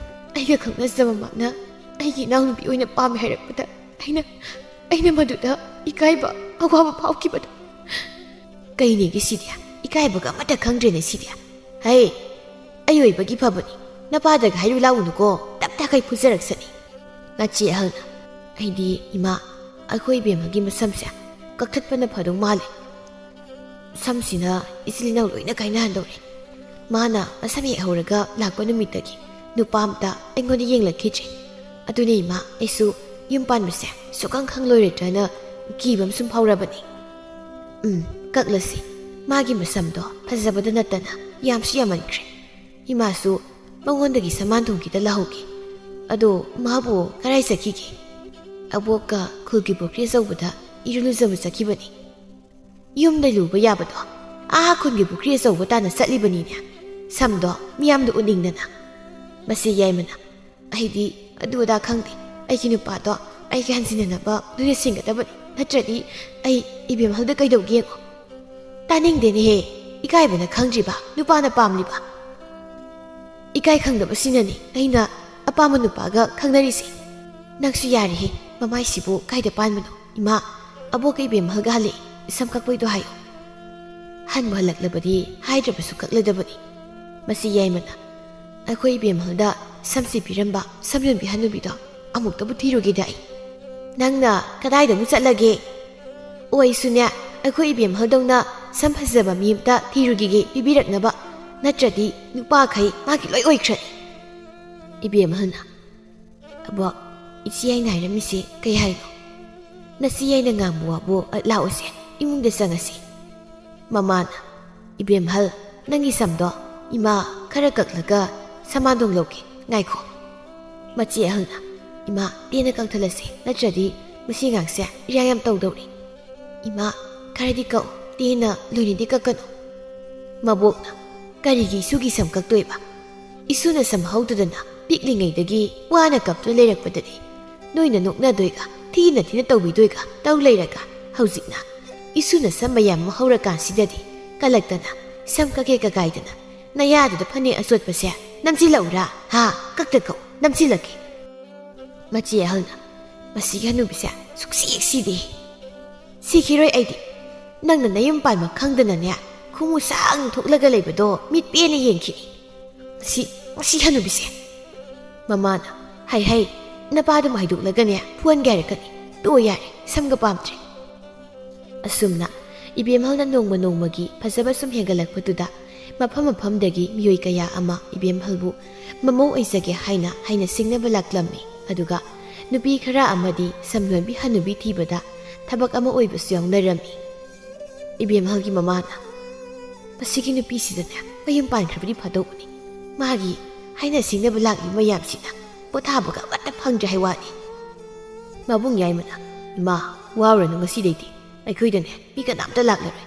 ꯑꯩꯒ ꯈꯪꯅꯖꯕ ꯃꯥꯅ ꯑꯩꯒꯤ ꯏꯅꯥꯎꯅꯨꯄꯤ ꯑꯣꯏꯅ ꯄꯥꯝꯃꯦ ꯍꯥꯏꯔꯛꯄꯗ ꯑꯩꯅ, ꯑꯩꯅ ꯃꯗꯨꯗ ꯏꯀꯥꯏꯕ, ꯑꯋꯥꯕ ꯐꯥꯎꯈꯤꯕꯗꯣ꯫ ꯀꯩꯅꯦꯒꯦ ꯁꯤꯗꯤ? ꯏꯀꯥꯏꯕꯒ ꯑꯃꯠꯇ ꯈꯪꯗ꯭ꯔꯦꯅꯦ ꯁꯤꯗꯤ꯫ ꯍꯩ, ꯑꯩ ꯑꯣꯏꯕꯒꯤ ꯐꯕꯅꯤ꯫ ꯅꯄꯥꯗꯒ ꯍꯥꯏꯔꯨ ꯂꯥꯛꯎꯅꯨꯀꯣ, ꯇꯞ ꯇꯥꯈꯩ ꯐꯨꯖꯔꯛꯁꯅꯤ꯫" ꯃꯆꯦ ꯑꯍꯜꯅ, "ꯑꯩꯗꯤ ꯏꯃꯥ, ꯑꯩꯈꯣꯏ ꯏꯕꯦꯝꯃꯒꯤ ꯃꯁꯝꯁꯦ ꯀꯛꯊꯠꯄꯅ ꯐꯗꯧ ꯃꯥꯜꯂꯦ꯫ ꯁꯝꯁꯤꯅ ꯏꯆꯤꯜ ꯏꯅꯥꯎ ꯂꯣꯏꯅ ꯀꯥꯏꯅꯍꯟꯗꯧꯔꯦ꯫ ꯃꯥꯅ ꯃꯁꯝ ꯍꯦꯛ ꯍꯧꯔꯒ ꯂꯥꯛꯄ ꯅꯨꯃꯤꯠꯇꯒꯤ ꯅꯨꯄꯥ ꯑꯝꯇ ꯑꯩꯉꯣꯟꯗ ꯌꯦꯡꯂꯛꯈꯤꯗ꯭ꯔꯦ꯫ ꯑꯗꯨꯅꯦ ꯏꯃꯥ, ꯑꯩꯁꯨ ꯌꯨꯝ ꯄꯥꯟꯕꯁꯦ ꯁꯨꯛꯈꯪ ꯈꯪꯂꯣꯏꯔꯗ꯭ꯔꯅ ꯀꯤꯕ ꯑꯃ ꯁꯨꯝ ꯐꯥꯎꯔꯕꯅꯤ꯫" "ꯎꯝ, ꯀꯛꯂꯁꯤ꯫ ꯃꯥꯒꯤ ꯃꯁꯝꯗꯣ ꯐꯖꯕꯗ ꯅꯠꯇꯅ ꯌꯥꯝꯁꯨ ꯌꯥꯝꯃꯟꯈ꯭ꯔꯦ꯫ ꯏꯃꯥꯁꯨ ꯃꯉꯣꯟꯗꯒꯤ ꯁꯃꯥꯟ ꯊꯣꯡꯈꯤꯗ ꯂꯧꯍꯧꯒꯦ꯫ ꯑꯗꯣ ꯃꯥꯕꯨ ꯀꯔꯥꯏ ꯆꯠꯈꯤꯒꯦ?" "ꯑꯕꯣꯛꯀ ꯈꯨꯜꯒꯤ ꯄꯨꯈ꯭ꯔꯤ ꯑꯆꯧꯕꯗ ꯏꯔꯨ ꯂꯨꯖꯕ ꯆꯠꯈꯤꯕꯅꯤ꯫" "ꯌꯨꯝꯗ ꯂꯨꯕ ꯌꯥꯕꯗꯣ ꯑꯥ ꯈꯨꯟꯒꯤ ꯄꯨꯈ꯭ꯔꯤ ꯑꯆꯧꯕ ꯇꯥꯟꯅ ꯆꯠꯂꯤꯕꯅꯤꯅꯦ꯫ ꯁꯝꯗꯣ ꯃꯤꯌꯥꯝꯗ ꯎꯠꯅꯤꯡꯗꯅ꯫ ꯃꯁꯤ ꯌꯥꯏꯃꯅ, "ꯑꯩꯗꯤ ꯑꯗꯨ ꯑꯗꯥ ꯈꯪꯗꯦ, ꯑꯩꯒꯤ ꯅꯨꯄꯥꯗꯣ ꯑꯩꯒ ꯍꯟꯖꯤꯟꯅꯅꯕ ꯅꯣꯏꯅ ꯁꯤꯡꯒꯗꯕꯅꯤ, ꯅꯠꯇ꯭ꯔꯗꯤ ꯑꯩ ꯏꯕꯦꯝꯍꯜꯗ ꯀꯩꯗꯧꯒꯦ ꯌꯦꯡꯉꯣ꯫" ꯇꯥꯅꯤꯡꯗꯦꯅꯦꯍꯦ, ꯏꯀꯥꯏꯕꯅ ꯈꯪꯗ꯭ꯔꯤꯕ ꯅꯨꯄꯥꯅ ꯄꯥꯝꯂꯤꯕ꯫ ꯏꯀꯥꯏ ꯈꯪꯗꯕꯁꯤꯅꯅꯤ ꯑꯩꯅ ꯑꯄꯥꯝꯕ ꯅꯨꯄꯥꯒ ꯈꯪꯅꯔꯤꯁꯦ꯫ ꯅꯪꯁꯨ ꯌꯥꯔꯦꯍꯦ, ꯃꯃꯥꯏꯁꯤꯕꯨ ꯀꯥꯏꯗ ꯄꯥꯟꯕꯅꯣ? ꯏꯃꯥ, ꯑꯕꯣꯛꯀ ꯏꯕꯦꯝꯍꯜꯒ ꯍꯜꯂꯛꯑꯦ, ꯁꯝ ꯀꯛꯄꯩꯗꯣ ꯍꯥꯏꯌꯣ꯫ ꯍꯟꯕꯨ ꯍꯜꯂꯛꯂꯕꯗꯤ ꯍꯥꯏꯗ꯭ꯔꯕꯁꯨ ꯀꯛꯂꯗꯕꯅꯤ꯫ ꯃꯁꯤ ꯌꯥꯏꯃꯅ, "ꯑꯩꯈꯣꯏ ꯏꯕꯦꯝꯍꯜꯗ ꯁꯝꯁꯤ ꯄꯤꯔꯝꯕ ꯁꯝ ꯌꯣꯟꯕꯤ ꯍꯅꯨꯕꯤꯗꯣ ꯑꯃꯨꯛꯇꯕꯨ ꯊꯤꯔꯨꯒꯦꯗ ꯑꯩ꯫" "ꯅꯪꯅ ꯀꯗꯥꯏꯗ ꯑꯃꯨꯛ ꯆꯠꯂꯒꯦ?" "ꯑꯣ, ꯑꯩꯁꯨꯅꯦ, ꯑꯩꯈꯣꯏ ꯏꯕꯦꯝꯍꯜꯗꯧꯅ ꯁꯝ ꯐꯖꯕ ꯃꯤ ꯑꯃꯇ ꯊꯤꯔꯨꯈꯤꯒꯦ ꯄꯤꯕꯤꯔꯛꯅꯕ, ꯅꯠꯇ꯭ꯔꯗꯤ ꯅꯨꯄꯥꯈꯩ ꯃꯥꯒꯤ ꯂꯣꯏ ꯑꯣꯏꯈ꯭ꯔꯅꯤ꯫" ꯏꯕꯦꯝꯍꯜꯅ, "ꯑꯕꯣ, ꯏꯆꯦ ꯑꯩꯅ ꯍꯥꯏꯔꯝꯃꯤꯁꯦ ꯀꯩ ꯍꯥꯏꯅꯣ? ꯅꯆꯦ ꯑꯩꯅ ꯉꯥꯡꯕ ꯋꯥꯕꯨ ꯂꯥꯛꯑꯣꯁꯦ, ꯏꯃꯨꯡꯗ ꯆꯪꯉꯁꯤ꯫" ꯃꯃꯥꯅ, "ꯏꯕꯦꯝꯍꯜ, ꯅꯪꯒꯤ ꯁꯝꯗꯣ ꯏꯃꯥ ꯈꯔ ꯀꯛꯂꯒ ꯁꯃꯥꯟꯗꯣꯡ ꯂꯧꯒꯦ, ꯉꯥꯏꯈꯣ꯫" ꯃꯆꯦ ꯑꯍꯜꯅ, "ꯏꯃꯥ, ꯇꯦꯟꯅ ꯀꯛꯊꯠꯂꯁꯦ, ꯅꯠꯇ꯭ꯔꯗꯤ ꯃꯁꯤ ꯑꯉꯥꯡꯁꯦ ꯏꯔꯥꯡ ꯌꯥꯝ ꯇꯧꯗꯧꯔꯤ꯫" "ꯏꯃꯥ, ꯈꯔꯗꯤ ꯀꯛꯎ, ꯇꯦꯟꯅ ꯂꯣꯏꯅꯗꯤ ꯀꯛꯀꯅꯨ꯫" ꯃꯕꯣꯛꯅ, "ꯀꯔꯤꯒꯤ ꯏꯁꯨꯒꯤ ꯁꯝ ꯀꯛꯇꯣꯏꯕ? ꯏꯁꯨꯅ ꯁꯝ ꯍꯧꯗꯗꯅ ꯄꯤꯛꯂꯤꯉꯩꯗꯒꯤ ꯋꯥꯅ ꯀꯞꯇꯨꯅ ꯂꯩꯔꯛꯄꯗꯗꯤ ꯅꯣꯏꯅ ꯅꯣꯛꯅꯗꯣꯏꯒ ꯊꯤꯅ ꯊꯤꯅ ꯇꯧꯕꯤꯗꯣꯏꯒ ꯇꯧ ꯂꯩꯔꯒ, ꯍꯧꯖꯤꯛꯅ ꯏꯁꯨꯅ ꯁꯝ ꯃꯌꯥꯝ ꯑꯃ ꯍꯧꯔꯀꯥꯟꯁꯤꯗꯗꯤ ꯀꯂꯛꯇꯅ ꯁꯝ ꯀꯛꯀꯦ ꯀꯀꯥꯏꯗꯅ ꯅꯌꯥꯗꯨꯗ ꯐꯅꯦꯛ ꯑꯆꯣꯠꯄꯁꯦ ꯅꯝꯁꯤꯜꯂꯛꯎꯔꯥ? ꯍꯥ? ꯀꯛꯇ ꯀꯛꯎ, ꯅꯝꯁꯤꯜꯂꯛꯀꯦ꯫" ꯃꯆꯦ ꯑꯍꯜꯅ, "ꯃꯁꯤꯒꯤ ꯍꯅꯨꯕꯤꯁꯦ ꯁꯨꯛꯁꯤ ꯁꯤꯗꯦ꯫" "ꯁꯤꯈꯤꯔꯣꯏ ꯑꯩꯗꯤ꯫ ꯅꯪꯅ ꯅꯌꯨꯝ ꯄꯥꯟꯕ ꯈꯪꯗꯅꯅꯦ, ꯈꯣꯡꯎ ꯁꯥꯡꯅ ꯊꯣꯛꯂꯒ ꯂꯩꯕꯗꯣ ꯃꯤꯠ ꯄꯦꯟꯅ ꯌꯦꯡꯈꯤꯅꯤ꯫ ꯃꯁꯤ, ꯃꯁꯤ ꯍꯅꯨꯕꯤꯁꯦ꯫" ꯃꯃꯥꯅ, "ꯍꯩ ꯍꯩ, ꯅꯄꯥꯗꯨꯃ ꯍꯥꯏꯗꯣꯛꯂꯒꯅꯦ ꯐꯨꯍꯟꯒꯦ ꯍꯥꯏꯔꯛꯀꯅꯤ꯫ ꯇꯣꯛꯑꯣ ꯌꯥꯔꯦ, ꯁꯝꯒ ꯄꯥꯝꯗ꯭ꯔꯦ꯫" ꯑꯁꯨꯝꯅ ꯏꯕꯦꯝꯍꯜꯅ ꯅꯣꯡꯃ ꯅꯣꯡꯃꯒꯤ ꯐꯖꯕ ꯁꯨꯝ ꯍꯦꯟꯒꯠꯂꯛꯄꯗꯨꯗ ꯃꯐꯝ ꯃꯐꯝꯗꯒꯤ ꯃꯤꯑꯣꯏ ꯀꯌꯥ ꯑꯃ ꯏꯕꯦꯝꯍꯜꯕꯨ ꯃꯃꯧ ꯑꯣꯏꯖꯒꯦ ꯍꯥꯏꯅ ꯍꯥꯏꯅ ꯁꯤꯡꯅꯕ ꯂꯥꯛꯂꯝꯃꯤ꯫ ꯑꯗꯨꯒ ꯅꯨꯄꯤ ꯈꯔ ꯑꯃꯗꯤ ꯁꯝ ꯌꯣꯟꯕꯤ ꯍꯅꯨꯕꯤ ꯊꯤꯕꯗ ꯊꯕꯛ ꯑꯃ ꯑꯣꯏꯕꯁꯨ ꯌꯥꯎꯅꯔꯝꯃꯤ꯫ ꯏꯕꯦꯝꯍꯜꯒꯤ ꯃꯃꯥꯅ, "ꯃꯁꯤꯒꯤ ꯅꯨꯄꯤꯁꯤꯗꯅꯦ ꯃꯌꯨꯝ ꯄꯥꯟꯈ꯭ꯔꯕꯗꯤ ꯐꯗꯧꯕꯅꯤ꯫ ꯃꯥꯒꯤ ꯍꯥꯏꯅ ꯁꯤꯡꯅꯕ ꯂꯥꯛꯂꯤꯕ ꯃꯌꯥꯝꯁꯤꯅ ꯄꯣꯊꯥꯕꯒ ꯑꯃꯠꯇ ꯐꯪꯗ꯭ꯔꯦ ꯍꯥꯏ ꯋꯥꯅꯤ꯫" ꯃꯕꯨꯡ ꯌꯥꯏꯃꯅ, "ꯏꯃꯥ, ꯋꯥꯔꯨꯔꯅꯨ, ꯉꯁꯤꯗꯩꯗꯤ ꯑꯩꯈꯣꯏꯗꯅꯦ ꯃꯤ ꯀꯅꯥꯝꯇ ꯂꯥꯛꯂꯔꯣꯏ꯫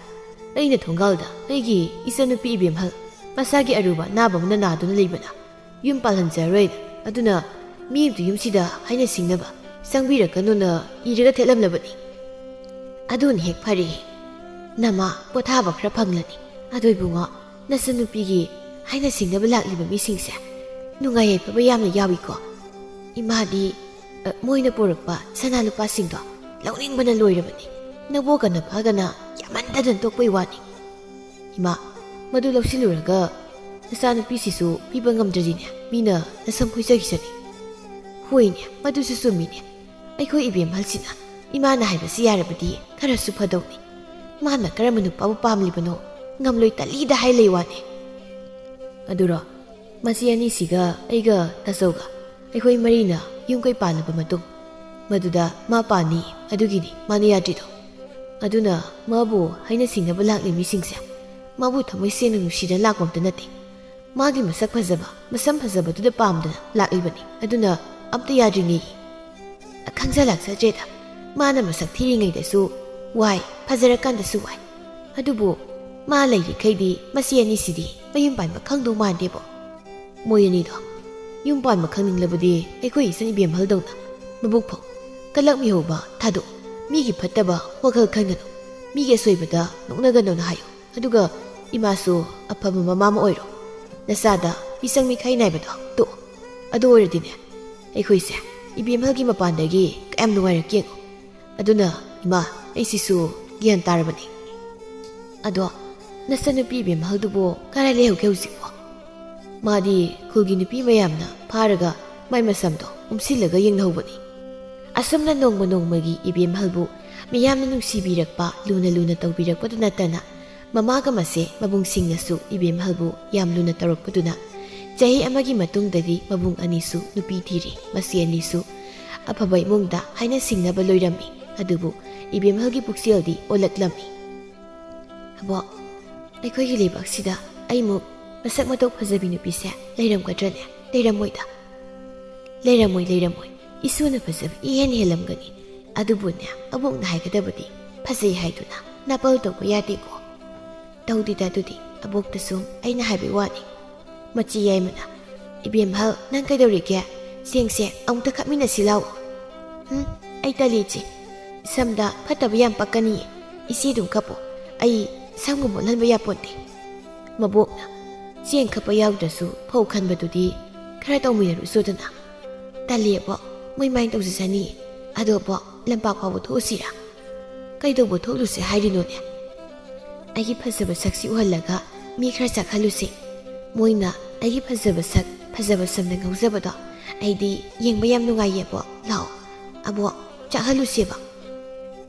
ꯑꯩꯅ ꯊꯣꯡꯒꯥꯜꯗ ꯑꯩꯒꯤ ꯏꯆꯟꯅꯨꯄꯤ ꯏꯕꯦꯝꯍꯜ ꯃꯁꯥꯒꯤ ꯑꯔꯨꯕ ꯑꯅꯥꯕ ꯑꯃꯅ ꯅꯥꯗꯨꯅ ꯂꯩꯕꯅ ꯌꯨꯝ ꯄꯥꯜꯍꯟꯖꯔꯣꯏ꯫ ꯑꯗꯨꯅ ꯃꯤ ꯑꯃꯇ ꯌꯨꯝꯁꯤꯗ ꯍꯥꯏꯅ ꯁꯤꯡꯅꯕ ꯆꯪꯕꯤꯔꯛꯀꯅꯨꯅ ꯏꯔꯒ ꯊꯦꯠꯂꯝꯂꯕꯅꯤ꯫ ꯑꯗꯨꯅ ꯍꯦꯛ ꯐꯔꯦ꯫ ꯅꯃꯥ ꯄꯣꯊꯥꯕ ꯈꯔ ꯐꯪꯂꯅꯤ꯫ ꯑꯗꯣ ꯏꯕꯨꯡꯉꯣ, ꯅꯆꯟꯅꯨꯄꯤꯒꯤ ꯍꯥꯏꯅ ꯁꯤꯡꯅꯕ ꯂꯥꯛꯂꯤꯕ ꯃꯤꯁꯤꯡꯁꯦ ꯅꯨꯡꯉꯥꯏ ꯌꯥꯏꯐꯕ ꯌꯥꯝꯅ ꯌꯥꯎꯏꯀꯣ꯫ ꯏꯃꯥꯗꯤ, ꯑ, ꯃꯣꯏꯅ ꯄꯨꯔꯛꯄ ꯁꯅꯥ ꯂꯨꯄꯥꯁꯤꯡꯗꯣ ꯂꯧꯅꯤꯡꯕꯅ ꯂꯣꯏꯔꯕꯅꯤ꯫ ꯅꯕꯣꯛꯀ ꯅꯄꯥꯒꯅ ꯌꯥꯝꯃꯟꯗꯗꯅ ꯇꯣꯛꯄꯩ ꯋꯥꯅꯤ꯫ ꯏꯃꯥ, ꯃꯗꯨ ꯂꯧꯁꯤꯜꯂꯨꯔꯒ ꯅꯆꯥꯅꯨꯄꯤꯁꯤꯁꯨ ꯄꯤꯕ ꯉꯝꯗ꯭ꯔꯗꯤꯅꯦ, ꯃꯤꯅ ꯅꯁꯝ ꯈꯣꯏꯖꯈꯤꯁꯅꯤ꯫ ꯍꯣꯏꯅꯦ, ꯃꯗꯨꯁꯨ ꯆꯨꯝꯃꯤꯅꯦ꯫ ꯑꯩꯈꯣꯏ ꯏꯕꯦꯝꯍꯜꯁꯤꯅ ꯏꯃꯥꯅ ꯍꯥꯏꯕꯁꯤ ꯌꯥꯔꯕꯗꯤ ꯈꯔꯁꯨ ꯐꯗꯧꯅꯤ꯫ ꯃꯥꯅ ꯀꯔꯝꯕ ꯅꯨꯄꯥꯕꯨ ꯄꯥꯝꯂꯤꯕꯅꯣ ꯉꯝꯂꯣꯏ ꯇꯜꯂꯤꯗ ꯍꯥꯏ ꯂꯩ ꯋꯥꯅꯤ꯫ ꯑꯗꯨꯔꯣ, ꯃꯆꯦ ꯑꯅꯤꯁꯤꯒ ꯑꯩꯒ ꯇꯥꯆꯧꯒ ꯑꯩꯈꯣꯏ ꯃꯔꯤꯅ ꯌꯨꯝ ꯀꯩ ꯄꯥꯜꯂꯕ ꯃꯇꯨꯡ, ꯃꯗꯨꯗ ꯃꯥ ꯄꯥꯅꯤ, ꯑꯗꯨꯒꯤꯅꯤ ꯃꯥꯅ ꯌꯥꯗ꯭ꯔꯤꯗꯣ꯫ ꯑꯗꯨꯅ ꯃꯥꯕꯨ ꯍꯥꯏꯅ ꯁꯤꯡꯅꯕ ꯂꯥꯛꯂꯤ ꯃꯤꯁꯤꯡꯁꯦ ꯃꯥꯕꯨ ꯊꯃꯣꯏ ꯁꯦꯡꯅ ꯅꯨꯡꯁꯤꯗꯅ ꯂꯥꯛꯄ ꯑꯝꯇ ꯅꯠꯇꯦ꯫ ꯃꯥꯒꯤ ꯃꯁꯛ ꯐꯖꯕ, ꯃꯁꯝ ꯐꯖꯕꯗꯨꯗ ꯄꯥꯝꯗꯅ ꯂꯥꯛꯂꯤꯕꯅꯤ꯫ ꯑꯗꯨꯅ ꯑꯝꯇ ꯌꯥꯗ꯭ꯔꯤꯅꯦ꯫ ꯈꯪꯖ ꯂꯥꯛꯆꯗ꯭ꯔꯦꯗ꯫ ꯃꯥꯅ ꯃꯁꯛ ꯊꯤꯔꯤꯉꯩꯗꯁꯨ ꯋꯥꯏ, ꯐꯖꯔꯀꯥꯟꯗꯁꯨ ꯋꯥꯏ꯫ ꯑꯗꯨꯕꯨ ꯃꯥ ꯂꯩꯔꯤꯈꯩꯗꯤ ꯃꯁꯤ ꯑꯅꯤꯁꯤꯗꯤ ꯃꯌꯨꯝ ꯄꯥꯟꯕ ꯈꯪꯗꯧ ꯃꯥꯟꯗꯦꯕꯣ꯫ ꯃꯣꯏ ꯑꯅꯤꯗꯣ ꯌꯨꯝ ꯄꯥꯟꯕ ꯈꯪꯅꯤꯡꯂꯕꯗꯤ ꯑꯩꯈꯣꯏ ꯏꯆꯟ ꯏꯕꯦꯝꯍꯜꯗꯧꯅ ꯃꯕꯨꯛ ꯐꯧ ꯀꯂꯛꯃꯤꯍꯧꯕ ꯊꯥꯗꯣꯛ꯫ ꯃꯤꯒꯤ ꯐꯠꯇꯕ ꯋꯥꯈꯜ ꯈꯟꯒꯅꯨ꯫ ꯃꯤꯒꯤ ꯑꯁꯣꯏꯕꯗ ꯅꯣꯛꯅꯒꯅꯨꯅ ꯍꯥꯏꯌꯨ꯫ ꯑꯗꯨꯒ ꯏꯃꯥꯁꯨ ꯑꯐꯕ ꯃꯃꯥ ꯑꯃ ꯑꯣꯏꯔꯣ꯫ ꯅꯆꯥꯗ ꯃꯤꯆꯪ ꯃꯤꯈꯥꯏ ꯅꯥꯏꯕꯗꯣ ꯇꯣꯛꯑꯣ꯫ ꯑꯗꯨ ꯑꯣꯏꯔꯗꯤꯅꯦ, ꯑꯩꯈꯣꯏꯁꯦ ꯏꯕꯦꯝꯍꯜꯒꯤ ꯃꯄꯥꯟꯗꯒꯤ ꯀꯌꯥꯝ ꯅꯨꯡꯉꯥꯏꯔꯛꯀꯦ ꯌꯦꯡꯉꯣ꯫ ꯑꯗꯨꯅ ꯏꯃꯥ, ꯑꯩꯁꯤꯁꯨ ꯒ꯭ꯌꯥꯟ ꯇꯥꯔꯕꯅꯤ꯫ ꯑꯗꯣ ꯅꯆꯟꯅꯨꯄꯤ ꯏꯕꯦꯝꯍꯜꯗꯨꯕꯨ ꯀꯔꯥꯏ ꯂꯩꯍꯧꯒꯦ ꯍꯧꯖꯤꯛꯄꯣ? ꯃꯥꯗꯤ ꯈꯨꯜꯒꯤ ꯅꯨꯄꯤ ꯃꯌꯥꯝꯅ ꯐꯥꯔꯒ ꯃꯥꯏ ꯃꯁꯝꯗꯣ ꯎꯝꯁꯤꯜꯂꯒ ꯌꯦꯡꯅꯍꯧꯕꯅꯤ꯫ ꯑꯁꯨꯝꯅ ꯅꯣꯡꯃ ꯅꯣꯡꯃꯒꯤ ꯏꯕꯦꯝꯍꯜꯕꯨ ꯃꯤꯌꯥꯝꯅ ꯅꯨꯡꯁꯤꯕꯤꯔꯛꯄ, ꯂꯨꯅ ꯂꯨꯅ ꯇꯧꯕꯤꯔꯛꯄꯗ ꯅꯠꯇꯅ ꯃꯃꯥꯒ ꯃꯆꯦ ꯃꯕꯨꯡꯁꯤꯡꯅꯁꯨ ꯏꯕꯦꯝꯍꯜꯕꯨ ꯌꯥꯝ ꯂꯨꯅ ꯇꯧꯔꯛꯄꯗꯨꯅ ꯆꯍꯤ ꯑꯃꯒꯤ ꯃꯇꯨꯡꯗꯗꯤ ꯃꯕꯨꯡ ꯑꯅꯤꯁꯨ ꯅꯨꯄꯤ ꯊꯤꯔꯦ꯫ ꯃꯆꯦ ꯑꯅꯤꯁꯨ ꯑꯐꯕ ꯏꯃꯨꯡꯗ ꯍꯥꯏꯅ ꯁꯤꯡꯅꯕ ꯂꯣꯏꯔꯝꯃꯤ꯫ ꯑꯗꯨꯕꯨ ꯏꯕꯦꯝꯍꯜꯒꯤ ꯄꯨꯛꯆꯦꯜꯗꯤ ꯑꯣꯜꯂꯛꯂꯝꯃꯤ꯫ ꯑꯕꯣꯛ, ꯑꯩꯈꯣꯏꯒꯤ ꯂꯩꯕꯥꯛꯁꯤꯗ ꯑꯩꯃꯨꯛ ꯃꯁꯛ ꯃꯇꯧ ꯐꯖꯕꯤ ꯅꯨꯄꯤꯁꯦ ꯂꯩꯔꯝꯒꯗ꯭ꯔꯅꯦ? ꯂꯩꯔꯝꯃꯣꯏꯗ꯫ ꯂꯩꯔꯝꯃꯣꯏ, ꯂꯩꯔꯝꯃꯣꯏ꯫ ꯏꯁꯣꯔꯅ ꯐꯖꯕ ꯏꯍꯦꯟ ꯍꯦꯜꯂꯝꯒꯅꯤ꯫ ꯑꯗꯨꯕꯨꯅꯦ, ꯑꯕꯣꯛꯅ ꯍꯥꯏꯒꯗꯕꯗꯤ ꯐꯖꯩ ꯍꯥꯏꯗꯨꯅ ꯅꯥꯄꯜ ꯇꯧꯕ ꯌꯥꯗꯦꯀꯣ꯫ ꯇꯧꯗꯦꯗ ꯑꯗꯨꯗꯤ꯫ ꯑꯕꯣꯛꯇꯁꯨ ꯑꯩꯅ ꯍꯥꯏꯕꯩ ꯋꯥꯅꯤ꯫ ꯃꯆꯤ ꯌꯥꯏꯃꯅ, "ꯏꯕꯦꯝꯍꯜ, ꯅꯪ ꯀꯩꯗꯧꯔꯤꯒꯦ? ꯆꯦꯡꯁꯦ ꯑꯃꯨꯛꯇ ꯈꯞꯃꯤꯟꯅꯁꯤ ꯂꯥꯎ꯫" "ꯎꯝ, ꯑꯩ ꯇꯜꯂꯤ ꯏꯆꯦ꯫ ꯁꯝꯗ ꯐꯠꯇꯕ ꯌꯥꯝ ꯄꯛꯀꯅꯤꯌꯦ꯫ ꯏꯆꯦ ꯑꯗꯨꯝ ꯀꯞꯄꯣ꯫ ꯑꯩ ꯁꯝꯒ ꯃꯣꯠꯍꯟꯕ ꯌꯥꯄꯣꯟꯇꯦ꯫" ꯃꯕꯣꯛꯅ, "ꯆꯦꯡ ꯈꯞꯄ ꯌꯥꯎꯗ꯭ꯔꯁꯨ ꯐꯧ ꯈꯟꯕꯗꯨꯗꯤ ꯈꯔ ꯇꯧꯃꯤꯟꯅꯔꯨꯆꯣꯗꯅ꯫" "ꯇꯜꯂꯦ ꯑꯕꯣꯛ, ꯃꯣꯏ ꯃꯥꯏꯅ ꯇꯧꯖꯁꯅꯤꯌꯦ꯫ ꯑꯗꯣ ꯑꯕꯣꯛ, ꯂꯝꯄꯥꯛ ꯐꯥꯎꯕ ꯊꯣꯛꯎꯁꯤꯔꯥ?" "ꯀꯩꯗꯧꯕ ꯊꯣꯛꯂꯨꯁꯦ ꯍꯥꯏꯔꯤꯅꯣꯅꯦ? ꯑꯩꯒꯤ ꯐꯖꯕ ꯁꯛꯁꯤ ꯎꯍꯜꯂꯒ ꯃꯤ ꯈꯔ ꯆꯥꯛꯍꯜꯂꯨꯁꯦ꯫ ꯃꯣꯏꯅ ꯑꯩꯒꯤ ꯐꯖꯕ ꯁꯛ, ꯐꯖꯕ ꯁꯝꯗ ꯉꯥꯎꯖꯕꯗꯣ ꯑꯩꯗꯤ ꯌꯦꯡꯕ ꯌꯥꯝ ꯅꯨꯡꯉꯥꯏꯌꯦꯕꯣ꯫ ꯂꯥꯛꯑꯣ ꯑꯕꯣꯛ, ꯆꯥꯛꯍꯜꯂꯨꯁꯦꯕ꯫"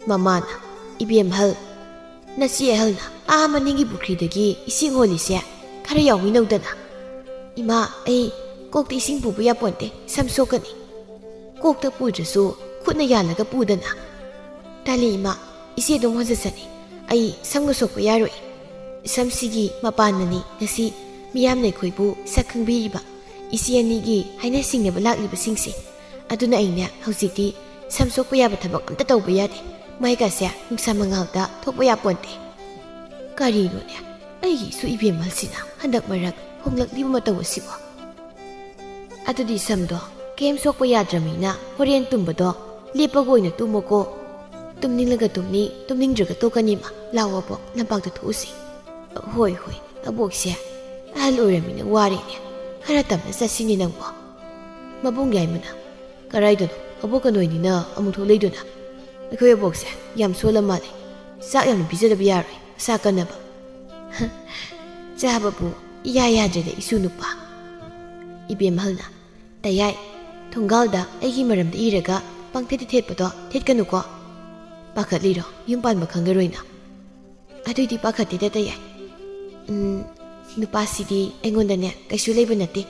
ꯃꯃꯥꯅ, "ꯏꯕꯦꯝꯍꯜ, ꯅꯆꯦ ꯑꯍꯜꯅ ꯑꯥ ꯃꯅꯤꯡꯒꯤ ꯄꯨꯈ꯭ꯔꯤꯗꯒꯤ ꯏꯁꯤꯡ ꯍꯣꯜꯂꯤꯁꯦ ꯈꯔ ꯌꯥꯎꯃꯤꯟꯅꯧꯗꯅ꯫" "ꯏꯃꯥ, ꯑꯩ ꯀꯣꯛꯇ ꯏꯁꯤꯡ ꯄꯨꯕ ꯌꯥꯄꯣꯟꯇꯦ, ꯁꯝ ꯁꯣꯛꯀꯅꯤ꯫" "ꯀꯣꯛꯇ ꯄꯨꯗ꯭ꯔꯁꯨ ꯈꯨꯠꯅ ꯌꯥꯜꯂꯒ ꯄꯨꯗꯅ꯫" "ꯇꯜꯂꯤ ꯏꯃꯥ, ꯏꯆꯦ ꯑꯗꯨꯝ ꯍꯣꯟꯖꯁꯅꯤ꯫ ꯑꯩ ꯁꯝꯒ ꯁꯣꯛꯄ ꯌꯥꯔꯣꯏ꯫ ꯁꯝꯁꯤꯒꯤ ꯃꯄꯥꯟꯅꯅꯤ ꯉꯁꯤ ꯃꯤꯌꯥꯝꯅ ꯑꯩꯈꯣꯏꯕꯨ ꯁꯛ ꯈꯪꯕꯤꯔꯤꯕ꯫ ꯏꯆꯦ ꯑꯅꯤꯒꯤ ꯍꯥꯏꯅ ꯁꯤꯡꯅꯕ ꯂꯥꯛꯂꯤꯕꯁꯤꯡꯁꯦ꯫ ꯑꯗꯨꯅ ꯑꯩꯅꯦ ꯍꯧꯖꯤꯛꯇꯤ ꯁꯝ ꯁꯣꯛꯄ ꯌꯥꯕ ꯊꯕꯛ ꯑꯝꯇ ꯇꯧꯕ ꯌꯥꯗꯦ꯫ ꯃꯥꯏꯒꯁꯦ ꯅꯨꯡꯁꯥ ꯃꯉꯥꯜꯗ ꯊꯣꯛꯄ ꯌꯥꯄꯣꯟꯇꯦ꯫" ꯀꯔꯤꯅꯣꯅꯦ, ꯑꯩꯒꯤ ꯏꯁꯨ ꯏꯕꯦꯝꯃꯁꯤꯅ ꯍꯟꯗꯛ ꯃꯔꯛ ꯍꯣꯡꯂꯛꯂꯤꯕ ꯃꯇꯧ ꯑꯁꯤꯕꯣ? "ꯑꯗꯨꯗꯤ ꯁꯝꯗꯣ ꯀꯩꯝ ꯁꯣꯛꯄ ꯌꯥꯗ꯭ꯔꯕꯅꯤꯅ ꯍꯣꯔꯦꯟ ꯇꯨꯝꯕꯗꯣ ꯂꯦꯞꯄꯒ ꯑꯣꯏꯅ ꯇꯨꯝꯃꯣꯀꯣ꯫ ꯇꯨꯝꯅꯤꯡꯂꯒ ꯇꯨꯝꯅꯤ, ꯇꯨꯝꯅꯤꯡꯗ꯭ꯔꯒ ꯇꯣꯛꯀꯅꯤꯃ꯫ ꯂꯥꯛꯑꯣ ꯑꯕꯣꯛ, ꯂꯝꯄꯥꯛꯇ ꯊꯣꯛꯎꯁꯤ꯫" "ꯍꯣꯏ, ꯍꯣꯏ, ꯑꯕꯣꯛꯁꯦ ꯑꯍꯜ ꯑꯣꯏꯔꯃꯤꯅ ꯋꯥꯔꯦꯅꯦ꯫ ꯈꯔ ꯇꯞꯅ ꯆꯠꯁꯤꯅꯦ ꯅꯪꯕꯣ꯫" ꯃꯕꯨꯡ ꯌꯥꯏꯃꯅ, "ꯀꯔꯥꯏꯗꯅꯣ ꯑꯕꯣꯛꯀ ꯅꯣꯏꯅꯤꯅ ꯑꯃꯨꯛ ꯊꯣꯛꯂꯛꯏꯗꯨꯅ? ꯑꯩꯈꯣꯏ ꯑꯕꯣꯛꯁꯦ ꯌꯥꯝ ꯁꯣꯜꯂ ꯃꯥꯜꯂꯦ꯫ ꯆꯥꯛ ꯌꯥꯝꯅ ꯄꯤꯖꯗꯕ ꯌꯥꯔꯣꯏ, ꯃꯁꯥ ꯀꯟꯅꯕ꯫" "ꯆꯥꯕꯕꯨ ꯏꯌꯥ ꯌꯥꯗ꯭ꯔꯦꯗ ꯏꯁꯨ ꯅꯨꯄꯥ꯫" ꯏꯕꯦꯝꯍꯜꯅ, "ꯇꯌꯥꯏ, ꯊꯣꯡꯒꯥꯜꯗ ꯑꯩꯒꯤ ꯃꯔꯝꯗ ꯏꯔꯒ ꯄꯪꯊꯦꯠꯇ ꯊꯦꯠꯄꯗꯣ ꯊꯦꯠꯀꯅꯨꯀꯣ꯫" "ꯄꯥꯈꯠꯂꯤꯔꯣ ꯌꯨꯝ ꯄꯥꯟꯕ ꯈꯪꯉꯔꯣꯏꯅ?" "ꯑꯗꯨꯏꯗꯤ ꯄꯥꯈꯠꯇꯦꯗ ꯇꯌꯥꯏ꯫ ꯎꯝ, ꯅꯨꯄꯥꯁꯤꯗꯤ ꯑꯩꯉꯣꯟꯗꯅꯦ ꯀꯩꯁꯨ ꯂꯩꯕ ꯅꯠꯇꯦ꯫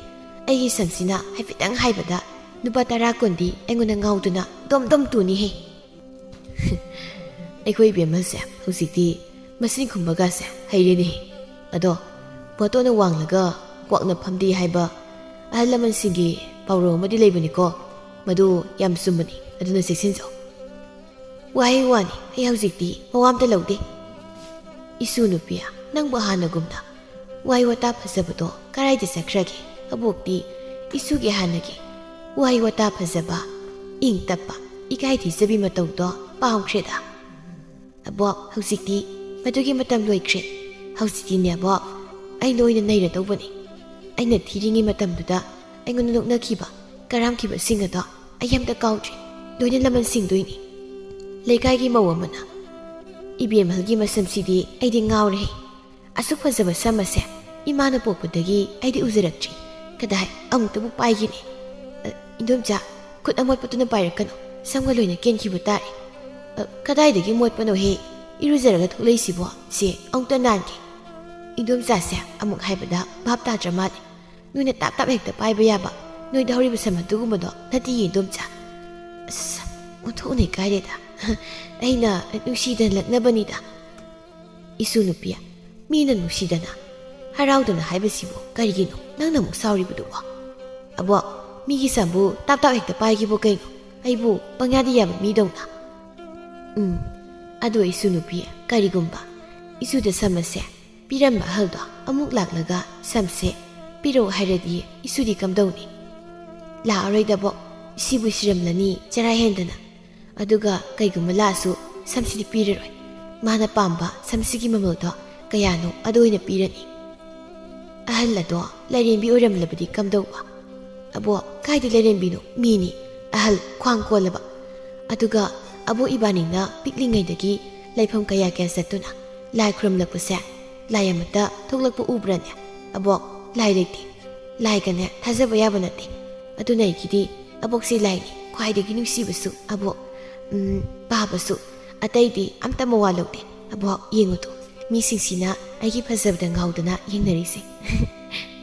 ꯑꯩꯒꯤ ꯁꯝꯁꯤꯅ ꯍꯥꯏꯐꯦꯠꯇꯪ ꯍꯥꯏꯕꯗ ꯅꯨꯄꯥ ꯇꯔꯥ ꯀꯨꯟꯗꯤ ꯑꯩꯉꯣꯟꯗ ꯉꯥꯎꯗꯨꯅ ꯗꯣꯝ ꯗꯣꯝ ꯇꯨꯅꯤꯍꯦ꯫" ꯑꯩꯈꯣꯏ ꯏꯕꯦꯝꯃꯁꯦ ꯍꯧꯖꯤꯛꯇꯤ ꯃꯁꯤꯡ ꯈꯨꯝꯕꯒꯁꯦ ꯍꯩꯔꯦꯅꯦꯍꯦ꯫ ꯑꯗꯣ ꯕꯣꯇꯣꯅ ꯋꯥꯡꯂꯒ ꯀ꯭ꯋꯥꯛꯅ ꯐꯝꯗꯦ ꯍꯥꯏꯕ ꯑꯍꯜ ꯂꯃꯟꯁꯤꯡꯒꯤ ꯄꯥꯎꯔꯧ ꯑꯃꯗꯤ ꯂꯩꯕꯅꯤꯀꯣ, ꯃꯗꯨ ꯌꯥꯝ ꯆꯨꯝꯕꯅꯤ, ꯑꯗꯨꯅ ꯆꯦꯛꯁꯤꯟꯖꯧ꯫ ꯋꯥꯍꯩ ꯋꯥꯅꯤ, ꯑꯩ ꯍꯧꯖꯤꯛꯇꯤ ꯃꯋꯥ ꯑꯝꯇ ꯂꯧꯗꯦ꯫ ꯏꯁꯨ ꯅꯨꯄꯤ, ꯅꯪꯕꯨ ꯍꯥꯟꯅꯒꯨꯝꯅ ꯋꯥꯍꯩ ꯋꯥꯇꯥ ꯐꯖꯕꯗꯣ ꯀꯔꯥꯏꯗ ꯆꯠꯈ꯭ꯔꯒꯦ? ꯑꯕꯣꯛꯇꯤ ꯏꯁꯨꯒꯤ ꯍꯥꯟꯅꯒꯤ ꯋꯥꯍꯩ ꯋꯥꯇꯥ ꯐꯖꯕ, ꯏꯪ ꯇꯞꯄ, ꯏꯀꯥꯏ ꯊꯤꯖꯕꯤ ꯃꯇꯧꯗꯣ ꯄꯥꯝꯈ꯭ꯔꯦꯗ꯫ ꯑꯕꯣꯛ, ꯍꯧꯖꯤꯛꯇꯤ ꯃꯗꯨꯒꯤ ꯃꯇꯝ ꯂꯣꯏꯈ꯭ꯔꯦ꯫ ꯍꯧꯖꯤꯛꯇꯤꯅꯦ ꯑꯕꯣꯛ, ꯑꯩꯅ ꯑꯣꯏꯅ ꯅꯩꯔꯗꯧꯕꯅꯤ꯫ ꯑꯩꯅ ꯊꯤꯔꯤꯉꯩ ꯃꯇꯝꯗꯨꯗ ꯑꯩꯉꯣꯟꯗ ꯅꯣꯛꯅꯈꯤꯕ, ꯀꯔꯥꯝꯈꯤꯕꯁꯤꯡ ꯑꯗꯣ ꯑꯩ ꯑꯝꯇ ꯀꯥꯎꯗ꯭ꯔꯤ꯫ ꯂꯣꯏꯅ ꯂꯃꯟ ꯁꯤꯡꯗꯣꯏꯅꯤ꯫ ꯂꯩꯀꯥꯏꯒꯤ ꯃꯧ ꯑꯃꯅ, "ꯏꯕꯦꯝꯍꯜꯒꯤ ꯃꯁꯝꯁꯤꯗꯤ ꯑꯩꯗꯤ ꯉꯥꯎꯔꯦꯍꯦ꯫ ꯑꯁꯨꯛ ꯐꯖꯕ ꯁꯝ ꯑꯁꯦ ꯏꯃꯥꯅ ꯄꯣꯛꯄꯗꯒꯤ ꯑꯩꯗꯤ ꯎꯖꯔꯛꯇ꯭ꯔꯤ꯫ ꯀꯗꯥꯏ ꯑꯃꯨꯛꯇꯕꯨ ꯄꯥꯏꯒꯦꯅꯦ꯫ ꯑ, ꯏꯟꯗꯣꯝꯆꯥ, ꯈꯨꯠ ꯑꯃꯣꯠꯄꯗꯨꯅ ꯄꯥꯏꯔꯛꯀꯅꯨ꯫ ꯁꯝꯒ ꯂꯣꯏꯅ ꯀꯦꯟꯈꯤꯕ ꯇꯥꯔꯦ꯫ ꯑ, ꯀꯗꯥꯏꯗꯒꯤ ꯃꯣꯠꯄꯅꯣꯍꯦ? ꯏꯔꯨꯖꯔꯒ ꯊꯣꯛꯂꯛꯏꯁꯤꯕꯣ? ꯁꯦ, ꯑꯃꯨꯛꯇ ꯅꯥꯟꯒꯦ꯫" ꯏꯟꯗꯣꯝꯆꯥꯁꯦ ꯑꯃꯨꯛ ꯍꯥꯏꯕꯗ ꯚꯥꯞ ꯇꯥꯗ꯭ꯔ ꯃꯥꯜꯂꯦ꯫ ꯅꯣꯏꯅ ꯇꯥꯞ ꯇꯥꯞ ꯍꯦꯛꯇ ꯄꯥꯏꯕ ꯌꯥꯕ, ꯅꯣꯏꯗ ꯍꯧꯔꯤꯕ ꯁꯝ ꯑꯗꯨꯒꯨꯝꯕꯗꯣ ꯅꯠꯇꯤꯌꯦ, ꯏꯟꯗꯣꯝꯆꯥ꯫ ꯑꯁ, ꯑꯣꯟꯊꯣꯛꯅ ꯏꯀꯥꯏꯔꯦꯗ꯫ ꯑꯩꯅ ꯅꯨꯡꯁꯤꯗꯅ ꯂꯛꯅꯕꯅꯤꯗ꯫ ꯏꯁꯨ ꯅꯨꯄꯤ, ꯃꯤꯅ ꯅꯨꯡꯁꯤꯗꯅ, ꯍꯔꯥꯎꯗꯅ ꯍꯥꯏꯕꯁꯤꯕꯨ ꯀꯔꯤꯒꯤꯅꯣ ꯅꯪꯅ ꯑꯃꯨꯛ ꯁꯥꯎꯔꯤꯕꯗꯨꯕꯣ? ꯑꯕꯣꯛ, ꯃꯤꯒꯤ ꯁꯝꯕꯨ ꯇꯥꯞ ꯇꯥꯞ ꯍꯦꯛꯇ ꯄꯥꯏꯒꯤꯕꯨ ꯀꯩꯅꯣ? ꯑꯩꯕꯨ ꯄꯪꯌꯥꯗ ꯌꯥꯕ ꯃꯤꯗꯧꯅ꯫ ꯎꯝ, ꯑꯗꯣ ꯏꯁꯨ ꯅꯨꯄꯤ, ꯀꯔꯤꯒꯨꯝꯕ ꯏꯁꯨꯗ ꯁꯝ ꯑꯁꯦ ꯄꯤꯔꯝꯕ ꯑꯍꯜꯗꯣ ꯑꯃꯨꯛ ꯂꯥꯛꯂꯒ ꯁꯝꯁꯦ ꯄꯤꯔꯛꯎ ꯍꯥꯏꯔꯗꯤ ꯏꯁꯨꯗꯤ ꯀꯝꯗꯧꯅꯤ? ꯂꯥꯛꯑꯔꯣꯏꯗꯕꯣ, ꯁꯤꯕꯨ ꯁꯤꯔꯝꯂꯅꯤ ꯆꯔꯥ ꯍꯦꯟꯗꯅ꯫ ꯑꯗꯨꯒ ꯀꯩꯒꯨꯝꯕ ꯂꯥꯛꯑꯁꯨ ꯁꯝꯁꯤꯗꯤ ꯄꯤꯔꯔꯣꯏ꯫ ꯃꯥꯅ ꯄꯥꯝꯕ ꯁꯝꯁꯤꯒꯤ ꯃꯃꯜꯗꯣ ꯀꯌꯥꯅꯣ ꯑꯗꯨ ꯑꯣꯏꯅ ꯄꯤꯔꯅꯤ꯫ ꯑꯍꯜ ꯑꯗꯣ ꯂꯥꯏꯔꯦꯝꯕꯤ ꯑꯣꯏꯔꯝꯂꯕꯗꯤ ꯀꯝꯗꯧꯕ? ꯑꯕꯣꯛ, ꯀꯥꯏꯗ ꯂꯥꯏꯔꯦꯝꯕꯤꯅꯣ? ꯃꯤꯅꯤ꯫ ꯑꯍꯜ ꯈ꯭ꯋꯥꯡ ꯀꯣꯜꯂꯕ꯫ ꯑꯗꯨꯒ ꯑꯕꯣꯛ ꯏꯕꯥꯅꯤꯅ ꯄꯤꯛꯂꯤꯉꯩꯗꯒꯤ ꯂꯥꯏꯐꯝ ꯀꯌꯥ ꯀꯌꯥ ꯆꯠꯇꯨꯅ ꯂꯥꯏ ꯈꯨꯔꯨꯝꯂꯛꯄꯁꯦ, ꯂꯥꯏ ꯑꯃꯠꯇ ꯊꯣꯛꯂꯛꯄ ꯎꯕ꯭ꯔꯅꯦ? ꯑꯕꯣꯛ, ꯂꯥꯏ ꯂꯩꯇꯦ꯫ ꯂꯥꯏꯒꯅꯦ ꯊꯥꯖꯕ ꯌꯥꯕ ꯅꯠꯇꯦ꯫ ꯑꯗꯨꯅ ꯑꯩꯒꯤꯗꯤ ꯑꯕꯣꯛꯁꯦ ꯂꯥꯏꯅꯤ꯫ ꯈ꯭ꯋꯥꯏꯗꯒꯤ ꯅꯨꯡꯁꯤꯕꯁꯨ ꯑꯕꯣꯛ, ꯎꯝ, ꯄꯥꯕꯁꯨ꯫ ꯑꯇꯩꯗꯤ ꯑꯝꯇ ꯃꯋꯥ ꯂꯧꯗꯦ꯫ ꯑꯕꯣꯛ, ꯌꯦꯡꯉꯨ ꯇꯨ, ꯃꯤꯁꯤꯡꯁꯤꯅ ꯑꯩꯒꯤ ꯐꯖꯕꯗ ꯉꯥꯎꯗꯅ ꯌꯦꯡꯅꯔꯤꯁꯦ꯫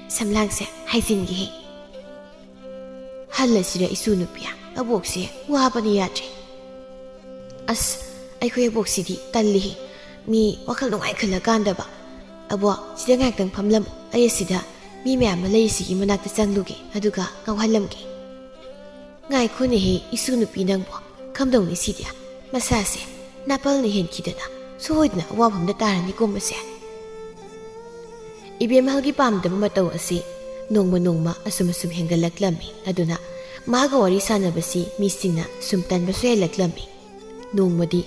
ꯁꯝꯂꯥꯡꯁꯦ ꯍꯥꯏꯖꯤꯟꯒꯦꯍꯦ꯫ ꯍꯜꯂꯁꯤꯔ ꯏꯁꯨ ꯅꯨꯄꯤ? ꯑꯕꯣꯛꯁꯦ ꯋꯥꯕꯅ ꯌꯥꯗ꯭ꯔꯦ꯫ ꯑꯁ, ꯑꯩꯈꯣꯏ ꯑꯕꯣꯛꯁꯤꯗꯤ ꯇꯜꯂꯤꯍꯦ꯫ ꯃꯤ ꯋꯥꯈꯜ ꯅꯨꯡꯉꯥꯏ ꯈꯜꯂꯀꯥꯟꯗꯕ꯫ ꯑꯕꯣꯛ, ꯁꯤꯗ ꯉꯥꯏꯍꯥꯛꯇꯪ ꯐꯝꯂꯝꯃꯨ꯫ ꯑꯩ ꯑꯁꯤꯗ ꯃꯤ ꯃꯌꯥꯝ ꯑꯃ ꯂꯩꯔꯤꯁꯤꯒꯤ ꯃꯅꯥꯛꯇ ꯆꯪꯂꯨꯒꯦ, ꯑꯗꯨꯒ ꯉꯥꯎꯍꯜꯂꯝꯒꯦ꯫ ꯉꯥꯏꯈꯣꯅꯦꯍꯦ, ꯏꯁꯨ ꯅꯨꯄꯤ ꯅꯪꯕꯣ꯫ ꯀꯝꯗꯧꯅꯤ ꯁꯤꯗꯤ? ꯃꯁꯥꯁꯦ ꯅꯥꯄꯜꯅ ꯍꯦꯟꯈꯤꯗꯅ ꯁꯣꯏꯗꯅ ꯑꯋꯥꯐꯝꯗ ꯇꯥꯔꯅꯤꯀꯣ ꯃꯁꯦ꯫ ꯏꯕꯦꯝꯍꯜꯒꯤ ꯄꯥꯝꯗꯕ ꯃꯇꯧ ꯑꯁꯤ ꯅꯣꯡꯃ ꯅꯣꯡꯃ ꯑꯁꯨꯝ ꯑꯁꯨꯝ ꯍꯦꯟꯒꯠꯂꯛꯂꯝꯃꯤ꯫ ꯑꯗꯨꯅ ꯃꯍꯥꯛꯀ ꯋꯥꯔꯤ ꯁꯥꯟꯅꯕꯁꯤ ꯃꯤꯁꯤꯡꯅ ꯁꯨꯝ ꯇꯟꯕꯁꯨ ꯍꯦꯜꯂꯛꯂꯝꯃꯤ꯫ ꯅꯣꯡꯃꯗꯤ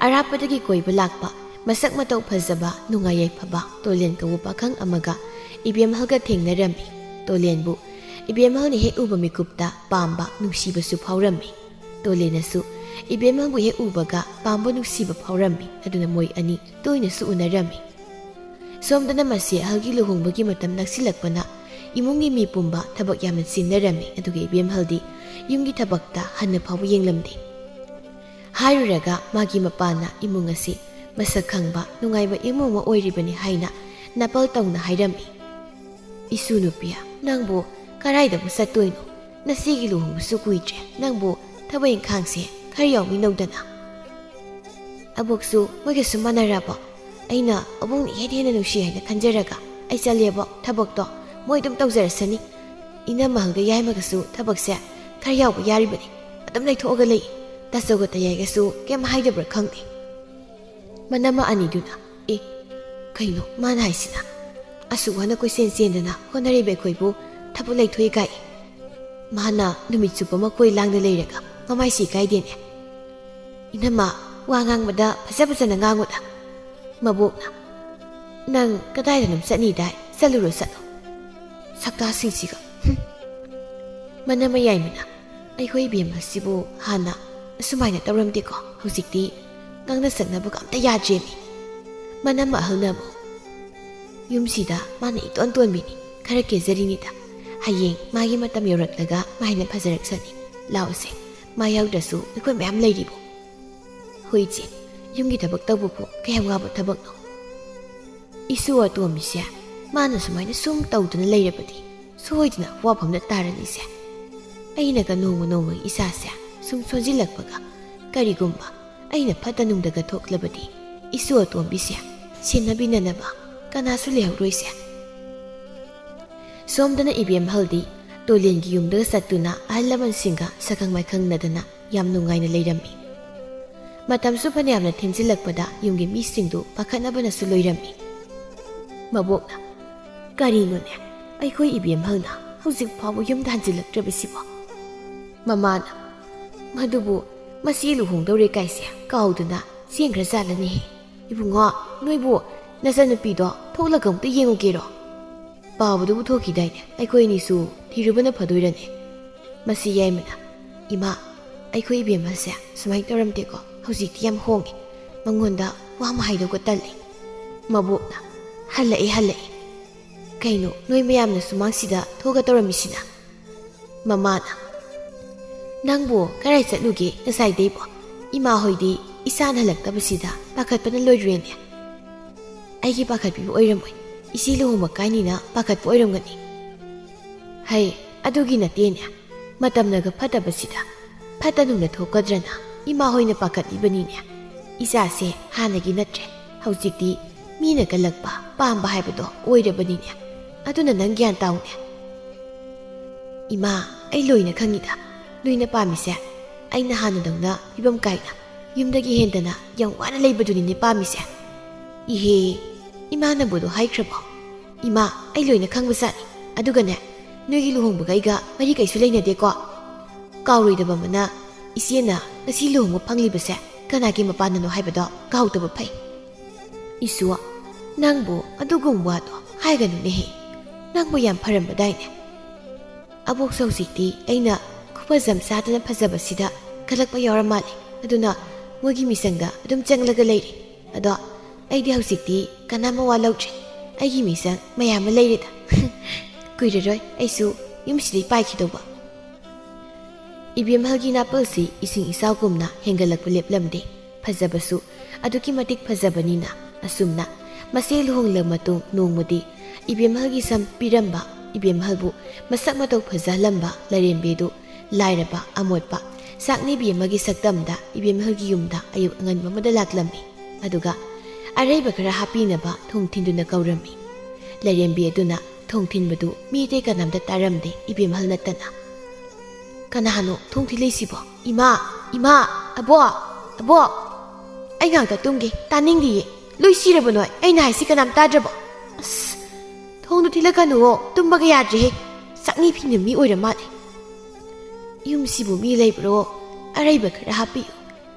ꯑꯔꯥꯞꯄꯗꯒꯤ ꯀꯣꯏꯕ ꯂꯥꯛꯄ ꯃꯁꯛ ꯃꯇꯧ ꯐꯖꯕ, ꯅꯨꯡꯉꯥꯏ ꯌꯥꯏꯐꯕ ꯇꯣꯂꯦꯟ ꯀꯧꯕ ꯄꯥꯈꯪ ꯑꯃꯒ ꯏꯕꯦꯝꯍꯜꯒ ꯊꯦꯡꯅꯔꯝꯃꯤ꯫ ꯇꯣꯂꯦꯟꯕꯨ ꯏꯕꯦꯝꯍꯜꯅ ꯍꯦꯛ ꯎꯕ ꯃꯤꯀꯨꯞꯇ ꯄꯥꯝꯕ, ꯅꯨꯡꯁꯤꯕꯁꯨ ꯐꯥꯎꯔꯝꯃꯤ꯫ ꯇꯣꯂꯦꯟꯅꯁꯨ ꯏꯕꯦꯝꯍꯜꯕꯨ ꯍꯦꯛ ꯎꯕꯒ ꯄꯥꯝꯕ, ꯅꯨꯡꯁꯤꯕ ꯐꯥꯎꯔꯝꯃꯤ꯫ ꯑꯗꯨꯅ ꯃꯣꯏ ꯑꯅꯤ ꯇꯣꯏꯅꯁꯨ ꯎꯅꯔꯝꯃꯤ꯫ ꯁꯣꯝꯗꯅ ꯃꯁꯤ ꯑꯍꯜꯒꯤ ꯂꯨꯍꯣꯡꯕꯒꯤ ꯃꯇꯝ ꯅꯛꯁꯤꯜꯂꯛꯄꯅ ꯏꯃꯨꯡꯒꯤ ꯃꯤ ꯄꯨꯝꯕ ꯊꯕꯛ ꯌꯥꯝꯅ ꯆꯤꯟꯅꯔꯝꯃꯤ꯫ ꯑꯗꯨꯒ ꯏꯕꯦꯝꯍꯜꯗꯤ ꯌꯨꯝꯒꯤ ꯊꯕꯛꯇ ꯍꯟꯅ ꯐꯥꯎꯕ ꯌꯦꯡꯂꯝꯗꯦ꯫ ꯍꯥꯏꯔꯨꯔꯒ ꯃꯥꯒꯤ ꯃꯄꯥꯅ ꯏꯃꯨꯡ ꯑꯁꯤ ꯃꯁꯛ ꯈꯪꯕ, ꯅꯨꯡꯉꯥꯏꯕ ꯏꯃꯨꯡ ꯑꯃ ꯑꯣꯏꯔꯤꯕꯅꯤ ꯍꯥꯏꯅ ꯅꯥꯄꯜ ꯇꯧꯅ ꯍꯥꯏꯔꯝꯃꯤ꯫ "ꯏꯁꯨ ꯅꯨꯄꯤ, ꯅꯪꯕꯨ ꯀꯗꯥꯏꯗꯕꯨ ꯆꯠꯇꯣꯏꯅꯣ? ꯅꯆꯦꯒꯤ ꯂꯨꯍꯣꯡꯕꯁꯨ ꯀꯨꯏꯗ꯭ꯔꯦ꯫ ꯅꯪꯕꯨ ꯊꯕꯛ ꯏꯪꯈꯥꯡꯁꯦ ꯈꯔ ꯌꯥꯎꯃꯤꯟꯅꯧꯗꯅ꯫" "ꯑꯕꯣꯛꯁꯨ ꯃꯣꯏꯒꯁꯨ ꯃꯥꯟꯅꯔꯕꯣ? ꯑꯩꯅ ꯑꯕꯣꯛꯅ ꯏꯍꯦꯟ ꯍꯦꯟꯅ ꯅꯨꯡꯁꯤ ꯍꯥꯏꯅ ꯈꯟꯖꯔꯒ ꯑꯩ ꯆꯠꯂꯦꯕꯣ꯫ ꯊꯕꯛꯇꯣ ꯃꯣꯏ ꯑꯗꯨꯝ ꯇꯧꯖꯔꯁꯅꯤ꯫ ꯏꯅꯝꯃꯍꯜꯒ ꯌꯥꯏꯃꯒꯁꯨ ꯊꯕꯛꯁꯦ ꯈꯔ ꯌꯥꯎꯕ ꯌꯥꯔꯤꯕꯅꯤ꯫ ꯑꯗꯨꯝ ꯂꯩꯊꯣꯛꯑꯒ ꯂꯩ꯫ ꯇꯥꯆꯧꯒ ꯇꯌꯥꯏꯒꯁꯨ ꯀꯩꯝ ꯍꯥꯏꯗꯕ꯭ꯔꯥ ꯈꯪꯗꯦ꯫" ꯃꯅꯝꯃ ꯑꯅꯤꯗꯨꯅ, "ꯑꯦ, ꯀꯩꯅꯣ ꯃꯥꯅ ꯍꯥꯏꯁꯤꯅ? ꯑꯁꯨꯛ ꯋꯥꯅ ꯀꯣꯏꯆꯦꯟ ꯆꯦꯟꯗꯅ ꯍꯣꯠꯅꯔꯤꯕ ꯑꯩꯈꯣꯏꯕꯨ ꯊꯕꯛ ꯂꯩꯊꯣꯛꯏ ꯀꯥꯏ? ꯃꯥꯅ ꯅꯨꯃꯤꯠ ꯆꯨꯞꯄ ꯑꯃ ꯀꯣꯏ ꯂꯥꯡꯗ ꯂꯩꯔꯒ ꯃꯃꯥꯏꯁꯤ ꯏꯀꯥꯏꯗꯦꯅꯦ꯫ ꯏꯅꯝꯃ, ꯋꯥ ꯉꯥꯡꯕꯗ ꯐꯖ ꯐꯖꯅ ꯉꯥꯡꯉꯨꯗ꯫" ꯃꯕꯣꯛꯅ, "ꯅꯪ ꯀꯗꯥꯏꯗꯅꯣ ꯆꯠꯅꯤꯗꯥꯏ? ꯆꯠꯂꯨꯔꯣ, ꯆꯠꯂꯣ꯫ ꯁꯛꯇꯥꯁꯤꯡꯁꯤꯒ꯫" ꯍꯨꯝ꯫ ꯃꯅꯝꯃ ꯌꯥꯏꯃꯅ, "ꯑꯩꯈꯣꯏ ꯏꯕꯦꯝꯃ ꯑꯁꯤꯕꯨ ꯍꯥꯟꯅ ꯑꯁꯨꯃꯥꯏꯅ ꯇꯧꯔꯝꯗꯦꯀꯣ꯫ ꯍꯧꯖꯤꯛꯇꯤ ꯉꯥꯡꯅ ꯁꯛꯅꯕꯒ ꯑꯝꯇ ꯌꯥꯗ꯭ꯔꯦꯃꯤ꯫" ꯃꯅꯝꯃ ꯑꯍꯜꯅ ꯑꯃꯨꯛ, "ꯌꯨꯝꯁꯤꯗ ꯃꯥꯅ ꯏꯇꯣꯟ ꯇꯣꯟꯕꯤꯅꯤ꯫ ꯈꯔ ꯀꯦꯖꯔꯤꯅꯤꯗ꯫ ꯍꯌꯦꯡ ꯃꯥꯒꯤ ꯃꯇꯝ ꯌꯧꯔꯛꯂꯒ ꯃꯥ ꯍꯦꯟꯅ ꯐꯖꯔꯛꯁꯅꯤ꯫ ꯂꯥꯛꯑꯣꯁꯦ, ꯃꯥ ꯌꯥꯎꯗ꯭ꯔꯁꯨ ꯑꯩꯈꯣꯏ ꯃꯌꯥꯝ ꯂꯩꯔꯤꯕꯨ꯫" "ꯍꯣꯏ ꯏꯆꯦ, ꯌꯨꯝꯒꯤ ꯊꯕꯛ ꯇꯧꯕꯕꯨ ꯀꯌꯥꯝ ꯋꯥꯕ ꯊꯕꯛꯅꯣ?" "ꯏꯁꯨ ꯑꯇꯣꯝꯕꯤꯁꯦ ꯃꯥꯅ ꯁꯨꯃꯥꯏꯅ ꯁꯨꯝ ꯇꯧꯗꯨꯅ ꯂꯩꯔꯕꯗꯤ ꯁꯣꯏꯗꯅ ꯋꯥꯐꯝꯗ ꯇꯥꯔꯅꯤꯁꯦ꯫ ꯑꯩꯅꯒ ꯅꯣꯡꯃ ꯅꯣꯡꯃꯒꯤ ꯏꯁꯥꯁꯦ ꯁꯨꯝ ꯁꯣꯟꯖꯤꯜꯂꯛꯄꯒ, ꯀꯔꯤꯒꯨꯝꯕ ꯑꯩꯅ ꯐꯠꯇ ꯅꯨꯡꯗꯒ ꯊꯣꯛꯂꯕꯗꯤ ꯏꯁꯨ ꯑꯇꯣꯝꯕꯤꯁꯦ ꯁꯦꯟꯅꯕꯤꯅꯅꯕ ꯀꯅꯥꯁꯨ ꯂꯩꯍꯧꯔꯣꯏꯁꯦ꯫" ꯁꯣꯝꯗꯅ ꯏꯕꯦꯝꯍꯜꯗꯤ ꯇꯣꯂꯦꯟꯒꯤ ꯌꯨꯝꯗꯒ ꯆꯠꯇꯨꯅ ꯑꯍꯜ ꯂꯃꯟꯁꯤꯡꯒ ꯁꯛꯈꯪ ꯃꯥꯏꯈꯪꯅꯗꯅ ꯌꯥꯝ ꯅꯨꯡꯉꯥꯏꯅ ꯂꯩꯔꯝꯃꯤ꯫ ꯃꯇꯝꯁꯨ ꯐꯅꯌꯥꯝꯅ ꯊꯦꯡꯖꯤꯜꯂꯛꯄꯗ ꯌꯨꯝꯒꯤ ꯃꯤꯁꯤꯡꯗꯨ ꯄꯥꯈꯠꯅꯕꯅꯁꯨ ꯂꯣꯏꯔꯝꯃꯤ꯫ ꯃꯕꯣꯛꯅ, "ꯀꯔꯤꯅꯣꯅꯦ, ꯑꯩꯈꯣꯏ ꯏꯕꯦꯝꯍꯜꯅ ꯍꯧꯖꯤꯛ ꯐꯥꯎꯕ ꯌꯨꯝꯗ ꯍꯟꯖꯤꯜꯂꯛꯇ꯭ꯔꯕꯁꯤꯕꯣ?" ꯃꯃꯥꯅ, "ꯃꯗꯨꯕꯨ ꯃꯁꯤ ꯂꯨꯍꯣꯡꯗꯧꯔꯦ ꯀꯥꯏꯁꯦ ꯀꯥꯎꯗꯨꯅ ꯆꯦꯟꯈ꯭ꯔꯖꯥꯠꯂꯅꯦꯍꯦ꯫ ꯏꯕꯨꯡꯉꯣ, ꯅꯣꯏꯕꯨ ꯅꯆꯟꯅꯨꯄꯤꯗꯣ ꯊꯣꯛꯂꯒ ꯑꯃꯨꯛꯇ ꯌꯦꯡꯉꯨꯒꯦꯔꯣ? ꯄꯥꯕꯗꯨꯕꯨ ꯊꯣꯛꯈꯤꯗꯥꯏꯅꯦ? ꯑꯩꯈꯣꯏ ꯑꯅꯤꯁꯨ ꯊꯤꯔꯨꯕꯅ ꯐꯗꯣꯏꯔꯅꯦ?" ꯃꯁꯤ ꯌꯥꯏꯃꯅ, "ꯏꯃꯥ, ꯑꯩꯈꯣꯏ ꯏꯕꯦꯝꯃꯁꯦ ꯁꯨꯃꯥꯏꯅ ꯇꯧꯔꯝꯗꯦꯀꯣ, ꯍꯧꯖꯤꯛꯇꯤ ꯌꯥꯝ ꯍꯣꯡꯉꯦ꯫ ꯃꯉꯣꯟꯗ ꯋꯥ ꯑꯃ ꯍꯥꯏꯗꯧꯒ ꯇꯜꯂꯦ꯫" ꯃꯕꯣꯛꯅ, "ꯍꯜꯂꯛꯑꯦ, ꯍꯜꯂꯛꯑꯦ꯫ ꯀꯩꯅꯣ, ꯅꯣꯏ ꯃꯌꯥꯝꯅ ꯁꯨꯃꯥꯡꯁꯤꯗ ꯊꯣꯛꯑꯒ ꯇꯧꯔꯝꯃꯤꯁꯤꯅ?" ꯃꯃꯥꯅ, "ꯅꯪꯕꯨ ꯀꯔꯥꯏ ꯆꯠꯂꯨꯒꯦ ꯉꯁꯥꯏꯗꯩꯕꯣ? ꯏꯃꯥ ꯍꯣꯏꯗꯤ ꯏꯆꯥꯅ ꯍꯜꯂꯛꯇꯕꯁꯤꯗ ꯄꯥꯈꯠꯄꯅ ꯂꯣꯏꯔꯨꯔꯦꯅꯦ꯫" "ꯑꯩꯒꯤ ꯄꯥꯈꯠꯄꯤꯕ ꯑꯣꯏꯔꯝꯃꯣꯏ, ꯏꯆꯦ ꯂꯨꯍꯣꯡꯕ ꯀꯥꯏꯅꯤꯅ ꯄꯥꯈꯠꯄ ꯑꯣꯏꯔꯝꯒꯅꯤ꯫" "ꯍꯩ, ꯑꯗꯨꯒꯤ ꯅꯠꯇꯦꯅꯦ, ꯃꯇꯝꯅꯒ ꯐꯠꯇꯕꯁꯤꯗ ꯐꯠꯇ ꯅꯨꯡꯗ ꯊꯣꯛꯀꯗ꯭ꯔꯅ ꯏꯃꯥ ꯍꯣꯏꯅ ꯄꯥꯈꯠꯂꯤꯕꯅꯤꯅꯦ꯫ ꯏꯆꯥꯁꯦ ꯍꯥꯟꯅꯒꯤ ꯅꯠꯇ꯭ꯔꯦ, ꯍꯧꯖꯤꯛꯇꯤ ꯃꯤꯅ ꯀꯜꯂꯛꯄ ꯄꯥꯝꯕ ꯍꯥꯏꯕꯗꯣ ꯑꯣꯏꯔꯕꯅꯤꯅꯦ꯫ ꯑꯗꯨꯅ ꯅꯪ ꯒ꯭ꯌꯥꯟ ꯇꯥꯎꯅꯦ꯫" "ꯏꯃꯥ, ꯑꯩ ꯂꯣꯏꯅ ꯈꯪꯉꯤꯗ꯫ ꯅꯣꯏꯅ ꯄꯥꯝꯃꯤꯁꯦ ꯑꯩꯅ ꯍꯥꯟꯅꯗꯧꯅ ꯐꯤꯕꯝ ꯀꯥꯏꯅ ꯌꯨꯝꯗꯒꯤ ꯍꯦꯟꯗꯅ ꯌꯥꯝ ꯋꯥꯅ ꯂꯩꯕꯗꯨꯅꯤꯅꯦ ꯄꯥꯝꯃꯤꯁꯦ꯫" "ꯏꯍꯦ, ꯏꯃꯥꯅꯕꯨ ꯑꯗꯨ ꯍꯥꯏꯈ꯭ꯔꯕꯣ?" "ꯏꯃꯥ, ꯑꯩ ꯂꯣꯏꯅ ꯈꯪꯕꯖꯥꯠꯅꯤ꯫ ꯑꯗꯨꯒꯅꯦ, ꯅꯣꯏꯒꯤ ꯂꯨꯍꯣꯡꯕꯒ ꯑꯩꯒ ꯃꯔꯤ ꯀꯩꯁꯨ ꯂꯩꯅꯗꯦꯀꯣ꯫ ꯀꯥꯎꯔꯣꯏꯗꯕ ꯑꯃꯅ, ꯏꯆꯦꯅ ꯉꯁꯤ ꯂꯨꯍꯣꯡꯕ ꯐꯪꯂꯤꯕꯁꯦ ꯀꯅꯥꯒꯤ ꯃꯄꯥꯟꯅꯅꯣ ꯍꯥꯏꯕꯗꯣ ꯀꯥꯎꯗꯕ ꯐꯩ꯫" "ꯏꯁꯨ, ꯅꯪꯕꯨ ꯑꯗꯨꯒꯨꯝꯕ ꯋꯥꯗꯣ ꯍꯥꯏꯒꯅꯨꯅꯦꯍꯦ꯫ ꯅꯪꯕꯨ ꯌꯥꯝ ꯐꯔꯝꯕꯗꯥꯏꯅꯦ?" "ꯑꯕꯣꯛꯁꯨ ꯍꯧꯖꯤꯛꯇꯤ ꯑꯩꯅ ꯈꯨꯐꯖ ꯆꯥꯗꯅ ꯐꯖꯕꯁꯤꯗ ꯀꯜꯂꯛꯄ ꯌꯥꯎꯔ ꯃꯥꯜꯂꯦ꯫ ꯑꯗꯨꯅ ꯃꯣꯏꯒꯤ ꯃꯤꯆꯪꯗ ꯑꯗꯨꯝ ꯆꯪꯂꯒ ꯂꯩꯔꯦ꯫ ꯑꯗꯣ ꯑꯩꯗꯤ ꯍꯧꯖꯤꯛꯇꯤ ꯀꯅꯥ ꯃꯋꯥ ꯂꯧꯗ꯭ꯔꯦ꯫ ꯑꯩꯒꯤ ꯃꯤꯆꯪ ꯃꯌꯥꯝ ꯑꯃ ꯂꯩꯔꯦꯗ꯫ ꯀꯨꯏꯔꯔꯣꯏ ꯑꯩꯁꯨ ꯌꯨꯝꯁꯤꯗꯩ ꯄꯥꯏꯈꯤꯗꯧꯕ꯫" ꯏꯕꯦꯝꯍꯜꯒꯤ ꯅꯥꯄꯜꯁꯤ ꯏꯁꯤꯡ ꯏꯆꯥꯎꯒꯨꯝꯅ ꯍꯦꯟꯒꯠꯂꯛꯄ ꯂꯦꯞꯂꯝꯗꯦ꯫ ꯐꯖꯕꯁꯨ ꯑꯗꯨꯛꯀꯤ ꯃꯇꯤꯛ ꯐꯖꯕꯅꯤꯅ꯫ ꯑꯁꯨꯝꯅ ꯃꯆꯦ ꯂꯨꯍꯣꯡꯂ ꯃꯇꯨꯡ ꯅꯣꯡꯃꯗꯤ ꯏꯕꯦꯝꯍꯜꯒꯤ ꯁꯝ ꯄꯤꯔꯝꯕ, ꯏꯕꯦꯝꯍꯜꯕꯨ ꯃꯁꯛ ꯃꯇꯧ ꯐꯖꯍꯜꯂꯝꯕ ꯂꯥꯏꯔꯦꯝꯕꯤꯗꯨ ꯂꯥꯏꯔꯕ, ꯑꯃꯣꯠꯄ ꯆꯥꯛꯅꯤꯕꯤ ꯑꯃꯒꯤ ꯁꯛꯇꯝꯗ ꯏꯕꯦꯝꯍꯜꯒꯤ ꯌꯨꯝꯗ ꯑꯌꯨꯛ ꯑꯉꯟꯕ ꯑꯃꯗ ꯂꯥꯛꯂꯝꯃꯤ꯫ ꯑꯗꯨꯒ ꯑꯔꯩꯕ ꯈꯔ ꯍꯥꯞꯄꯤꯅꯕ ꯊꯣꯡ ꯊꯤꯟꯗꯨꯅ ꯀꯧꯔꯝꯃꯤ꯫ ꯂꯥꯏꯔꯦꯝꯕꯤ ꯑꯗꯨꯅ ꯊꯣꯡ ꯊꯤꯟꯕꯗꯨ ꯃꯤ ꯑꯇꯩ ꯀꯅꯥꯝꯇ ꯇꯥꯔꯝꯗꯦ, ꯏꯕꯦꯝꯍꯜ ꯅꯠꯇꯅ꯫ "ꯀꯅꯥꯅꯣ ꯊꯣꯡ ꯊꯤꯜꯂꯤꯁꯤꯕꯣ? ꯏꯃꯥ, ꯏꯃꯥ, ꯑꯕꯣꯛ, ꯑꯕꯣꯛ! ꯑꯩ ꯉꯥꯛꯇ ꯇꯨꯝꯒꯦ, ꯇꯥꯅꯤꯡꯗꯤꯌꯦ꯫ ꯂꯣꯏ ꯁꯤꯔꯕ ꯅꯣꯏ? ꯑꯩꯅ ꯍꯥꯏꯁꯤ ꯀꯅꯥꯝ ꯇꯥꯗ꯭ꯔꯕꯣ?" "ꯑꯁ, "ꯊꯣꯡꯗꯨ ꯊꯤꯜꯂꯛꯀꯅꯨꯋꯣ, ꯇꯨꯝꯕꯒ ꯌꯥꯗ꯭ꯔꯦꯍꯦ꯫ ꯆꯥꯛꯅꯤ ꯐꯤꯅ ꯃꯤ ꯑꯣꯏꯔ ꯃꯥꯜꯂꯦ꯫ ꯌꯨꯝꯁꯤꯕꯨ ꯃꯤ ꯂꯩꯕ꯭ꯔꯣ? ꯑꯔꯩꯕ ꯈꯔ ꯍꯥꯞꯄꯤꯌꯨ꯫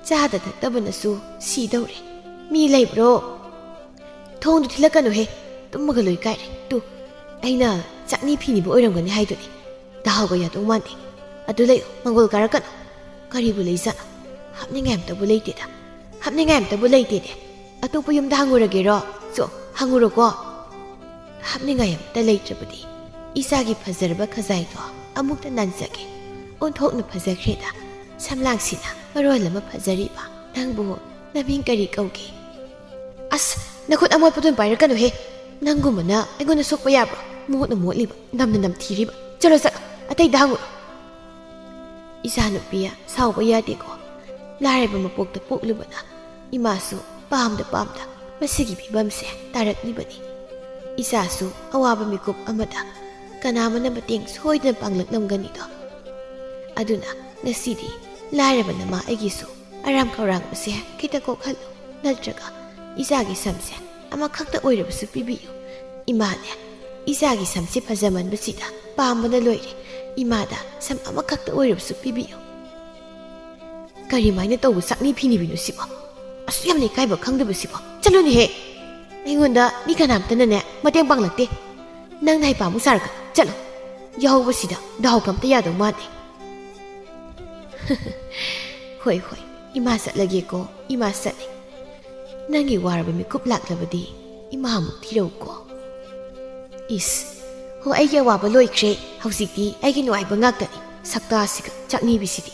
ꯆꯥꯗ ꯊꯛꯇꯕꯅꯁꯨ ꯁꯤꯗꯧꯔꯦ꯫ ꯃꯤ ꯂꯩꯕ꯭ꯔꯣ? ꯊꯣꯡꯗꯨ ꯊꯤꯜꯂꯛꯀꯅꯨꯍꯦ, ꯇꯨꯝꯃꯒ ꯂꯣꯏ ꯀꯥꯏꯔꯦ꯫ ꯇꯨ, ꯑꯩꯅ ꯆꯥꯛꯅꯤ ꯐꯤꯅꯤꯕ ꯑꯣꯏꯔꯝꯒꯅꯤ ꯍꯥꯏꯗꯨꯅꯤ꯫ ꯗꯥꯍꯥꯎꯒ ꯌꯥꯗꯧ ꯃꯥꯟꯗꯦ꯫ ꯑꯗꯨ ꯂꯩꯌꯨ, ꯃꯪꯒꯣꯜ ꯀꯥꯔꯛꯀꯅꯨ꯫ ꯀꯔꯤꯕꯨ ꯂꯩꯖꯥꯠꯅꯣ? ꯍꯥꯞꯅꯤꯡꯉꯥꯏ ꯑꯝꯇꯕꯨ ꯂꯩꯇꯦꯗ꯫ ꯍꯥꯞꯅꯤꯡꯉꯥꯏ ꯑꯝꯇꯕꯨ ꯂꯩꯇꯦꯅꯦ꯫ ꯑꯇꯣꯞꯄ ꯌꯨꯝꯗ ꯍꯪꯉꯨꯔꯒꯦꯔꯣ? ꯆꯣ, ꯍꯪꯉꯨꯔꯣꯀꯣ꯫ ꯍꯥꯞꯅꯤꯡꯉꯥꯏ ꯑꯝꯇ ꯂꯩꯇ꯭ꯔꯕꯗꯤ ꯏꯆꯥꯒꯤ ꯐꯖꯔꯕ ꯈꯖꯥꯏꯗꯣ ꯑꯃꯨꯛꯇ ꯅꯥꯟꯖꯒꯦ꯫ ꯑꯣꯟꯊꯣꯛꯅ ꯐꯖꯈ꯭ꯔꯦꯗ꯫ ꯁꯝꯂꯥꯡꯁꯤꯅ ꯃꯔꯣꯜ ꯑꯃ ꯐꯖꯔꯤꯕ꯫ ꯅꯪꯕꯨ ꯅꯃꯤꯡ ꯀꯔꯤ ꯀꯧꯒꯦ? ꯑꯁ, ꯅꯈꯨꯠ ꯑꯃꯣꯠꯄꯗꯨꯅ ꯄꯥꯏꯔꯛꯀꯅꯨꯍꯦ꯫ ꯅꯪꯒꯨꯝꯕꯅ ꯑꯩꯉꯣꯟꯗ ꯁꯣꯛꯄ ꯌꯥꯕ꯭ꯔꯣ? ꯃꯣꯠꯅ ꯃꯣꯠꯂꯤꯕ, ꯅꯝꯅ ꯅꯝꯊꯤꯔꯤꯕ꯫ ꯆꯠꯂꯣ, ꯆꯠꯂꯣ, ꯑꯇꯩꯗ ꯍꯪꯉꯨꯔꯣ꯫ ꯏꯆꯥꯅꯨꯄꯤ ꯁꯥꯎꯕ ꯌꯥꯗꯦꯀꯣ꯫ ꯂꯥꯏꯔꯕ ꯃꯄꯣꯛꯇ ꯄꯣꯛꯂꯨꯕꯅ ꯏꯃꯥꯁꯨ ꯄꯥꯝꯗ ꯄꯥꯝꯗ ꯃꯁꯤꯒꯤ ꯐꯤꯕꯝꯁꯦ ꯇꯥꯔꯛꯂꯤꯕꯅꯤ꯫ ꯏꯆꯥꯁꯨ ꯑꯋꯥꯕ ꯃꯤꯀꯨꯞ ꯑꯃꯗ ꯀꯅꯥ ꯑꯃꯅ ꯃꯇꯦꯡ ꯁꯣꯏꯗꯅ ꯄꯥꯡꯂꯛꯂꯝꯒꯅꯤꯗꯣ꯫ ꯑꯗꯨꯅ ꯉꯁꯤꯗꯤ ꯂꯥꯏꯔꯕ ꯅꯃꯥ ꯑꯩꯒꯤꯁꯨ ꯑꯔꯥꯝ ꯈꯧꯔꯥꯡꯕꯁꯦ ꯈꯤꯇ ꯀꯣꯛꯍꯜꯂꯨ, ꯅꯠꯇ꯭ꯔꯒ ꯏꯆꯥꯒꯤ ꯁꯝꯁꯦ ꯑꯃꯈꯛꯇ ꯑꯣꯏꯔꯕꯁꯨ ꯄꯤꯕꯤꯌꯨ꯫ ꯏꯃꯥꯅꯦ, ꯏꯆꯥꯒꯤ ꯁꯝꯁꯦ ꯐꯖꯃꯟꯕꯁꯤꯗ ꯄꯥꯝꯕꯅ ꯂꯣꯏꯔꯦ꯫ ꯏꯃꯥꯗ ꯁꯝ ꯑꯃꯈꯛꯇ ꯑꯣꯏꯔꯕꯁꯨ ꯄꯤꯕꯤꯌꯨ꯫" ꯀꯔꯤꯃꯥꯏꯅ ꯇꯧꯕ ꯆꯥꯛꯅꯤ ꯐꯤꯅꯤꯕꯤꯅꯣ ꯁꯤꯕꯣ? ꯑꯁꯨꯛ ꯌꯥꯝꯅ ꯏꯀꯥꯏꯕ ꯈꯪꯗꯕ ꯁꯤꯕꯣ? ꯆꯠꯂꯨꯅꯦꯍꯦ! ꯑꯩꯉꯣꯟꯗ ꯃꯤ ꯀꯅꯥꯝꯇꯅꯅꯦ ꯃꯇꯦꯡ ꯄꯥꯡꯂꯛꯇꯦ꯫ ꯅꯪꯅ ꯍꯩꯄꯥꯃꯨꯛ ꯁꯥꯔꯛꯀꯅꯨ꯫ ꯆꯠꯂꯣ꯫ ꯌꯥꯍꯧꯕꯁꯤꯗ ꯗꯥꯍꯧꯒ ꯑꯝꯇ ꯌꯥꯗꯧ ꯃꯥꯟꯗꯦ꯫ "ꯍꯣꯏ, ꯍꯣꯏ, ꯏꯃꯥ ꯆꯠꯂꯒꯦꯀꯣ, ꯏꯃꯥ ꯆꯠꯂꯦ꯫ ꯅꯪꯒꯤ ꯋꯥꯔꯕ ꯃꯤꯀꯨꯞ ꯂꯥꯛꯂꯕꯗꯤ ꯏꯃꯥ ꯑꯃꯨꯛ ꯊꯤꯔꯧꯀꯣ꯫" ꯏꯁ, ꯍꯣ, ꯑꯩꯒꯤ ꯑꯋꯥꯕ ꯂꯣꯏꯈ꯭ꯔꯦ꯫ ꯍꯧꯖꯤꯛꯇꯤ ꯑꯩꯒꯤ ꯅꯨꯡꯉꯥꯏꯕ ꯉꯥꯛꯇꯅꯤ꯫ ꯁꯛꯇꯥꯁꯤꯒ ꯆꯥꯛꯅꯤꯕꯤꯁꯤꯗꯤ꯫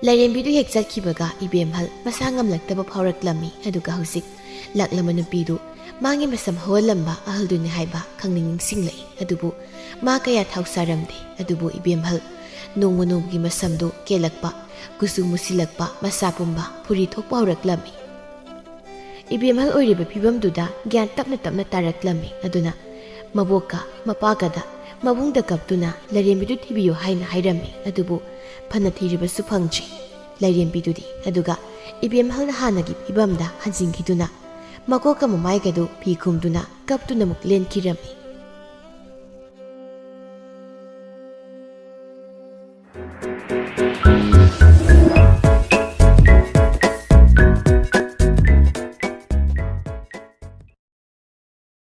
ꯂꯥꯏꯔꯦꯝꯕꯤꯗꯨ ꯍꯦꯛ ꯆꯠꯈꯤꯕꯒ ꯏꯕꯦꯝꯍꯜ ꯃꯁꯥ ꯉꯝꯂꯛꯇꯕ ꯐꯥꯎꯔꯛꯂꯝꯃꯤ꯫ ꯑꯗꯨꯒ ꯍꯧꯖꯤꯛ ꯂꯥꯛꯂꯝꯕ ꯅꯨꯄꯤꯗꯨ ꯃꯥꯒꯤ ꯃꯁꯝ ꯍꯧꯍꯜꯂꯝꯕ ꯑꯍꯜꯗꯨꯅꯤ ꯍꯥꯏꯕ ꯈꯪꯅꯤꯡ ꯅꯤꯡꯁꯤꯡꯂꯛꯏ꯫ ꯑꯗꯨꯕꯨ ꯃꯥ ꯀꯌꯥ ꯊꯧꯁꯥꯔꯝꯗꯦ꯫ ꯑꯗꯨꯕꯨ ꯏꯕꯦꯝꯍꯜ ꯅꯣꯡꯃ ꯅꯣꯡꯃꯒꯤ ꯃꯁꯝꯗꯨ ꯀꯦꯜꯂꯛꯄ, ꯀꯨꯆꯨ ꯃꯨꯁꯤꯜꯂꯛꯄ, ꯃꯁꯥ ꯄꯨꯝꯕ ꯐꯨꯔꯤ ꯊꯣꯛꯄ ꯍꯧꯔꯛꯂꯝꯃꯤ꯫ ꯏꯕꯦꯝꯍꯜ ꯑꯣꯏꯔꯤꯕ ꯐꯤꯕꯝꯗꯨꯗ ꯒ꯭ꯌꯥꯟ ꯇꯞꯅ ꯇꯞꯅ ꯇꯥꯔꯛꯂꯝꯃꯤ꯫ ꯑꯗꯨꯅ ꯃꯕꯣꯛꯀ ꯃꯄꯥꯒꯗ ꯃꯕꯨꯡꯗ ꯀꯞꯇꯨꯅ ꯂꯥꯏꯔꯦꯝꯕꯤꯗꯨ ꯊꯤꯕꯤꯌꯨ ꯍꯥꯏꯅ ꯍꯥꯏꯔꯝꯃꯤ꯫ ꯑꯗꯨꯕꯨ ꯐꯅ ꯊꯤꯔꯕꯁꯨ ꯐꯪꯗ꯭ꯔꯤ ꯂꯥꯏꯔꯦꯝꯕꯤꯗꯨꯗꯤ꯫ ꯑꯗꯨꯒ ꯏꯕꯦꯝꯍꯜꯅ ꯍꯥꯟꯅꯒꯤ ꯐꯤꯕꯝꯗ ꯍꯟꯖꯤꯟꯈꯤꯗꯨꯅ ꯃꯀꯣꯛꯀ ꯃꯃꯥꯏꯒꯗꯨ ꯐꯤ ꯈꯨꯝꯗꯨꯅ ꯀꯞꯇꯨꯅ ꯑꯃꯨꯛ ꯂꯦꯟꯈꯤꯔꯝꯃꯤ꯫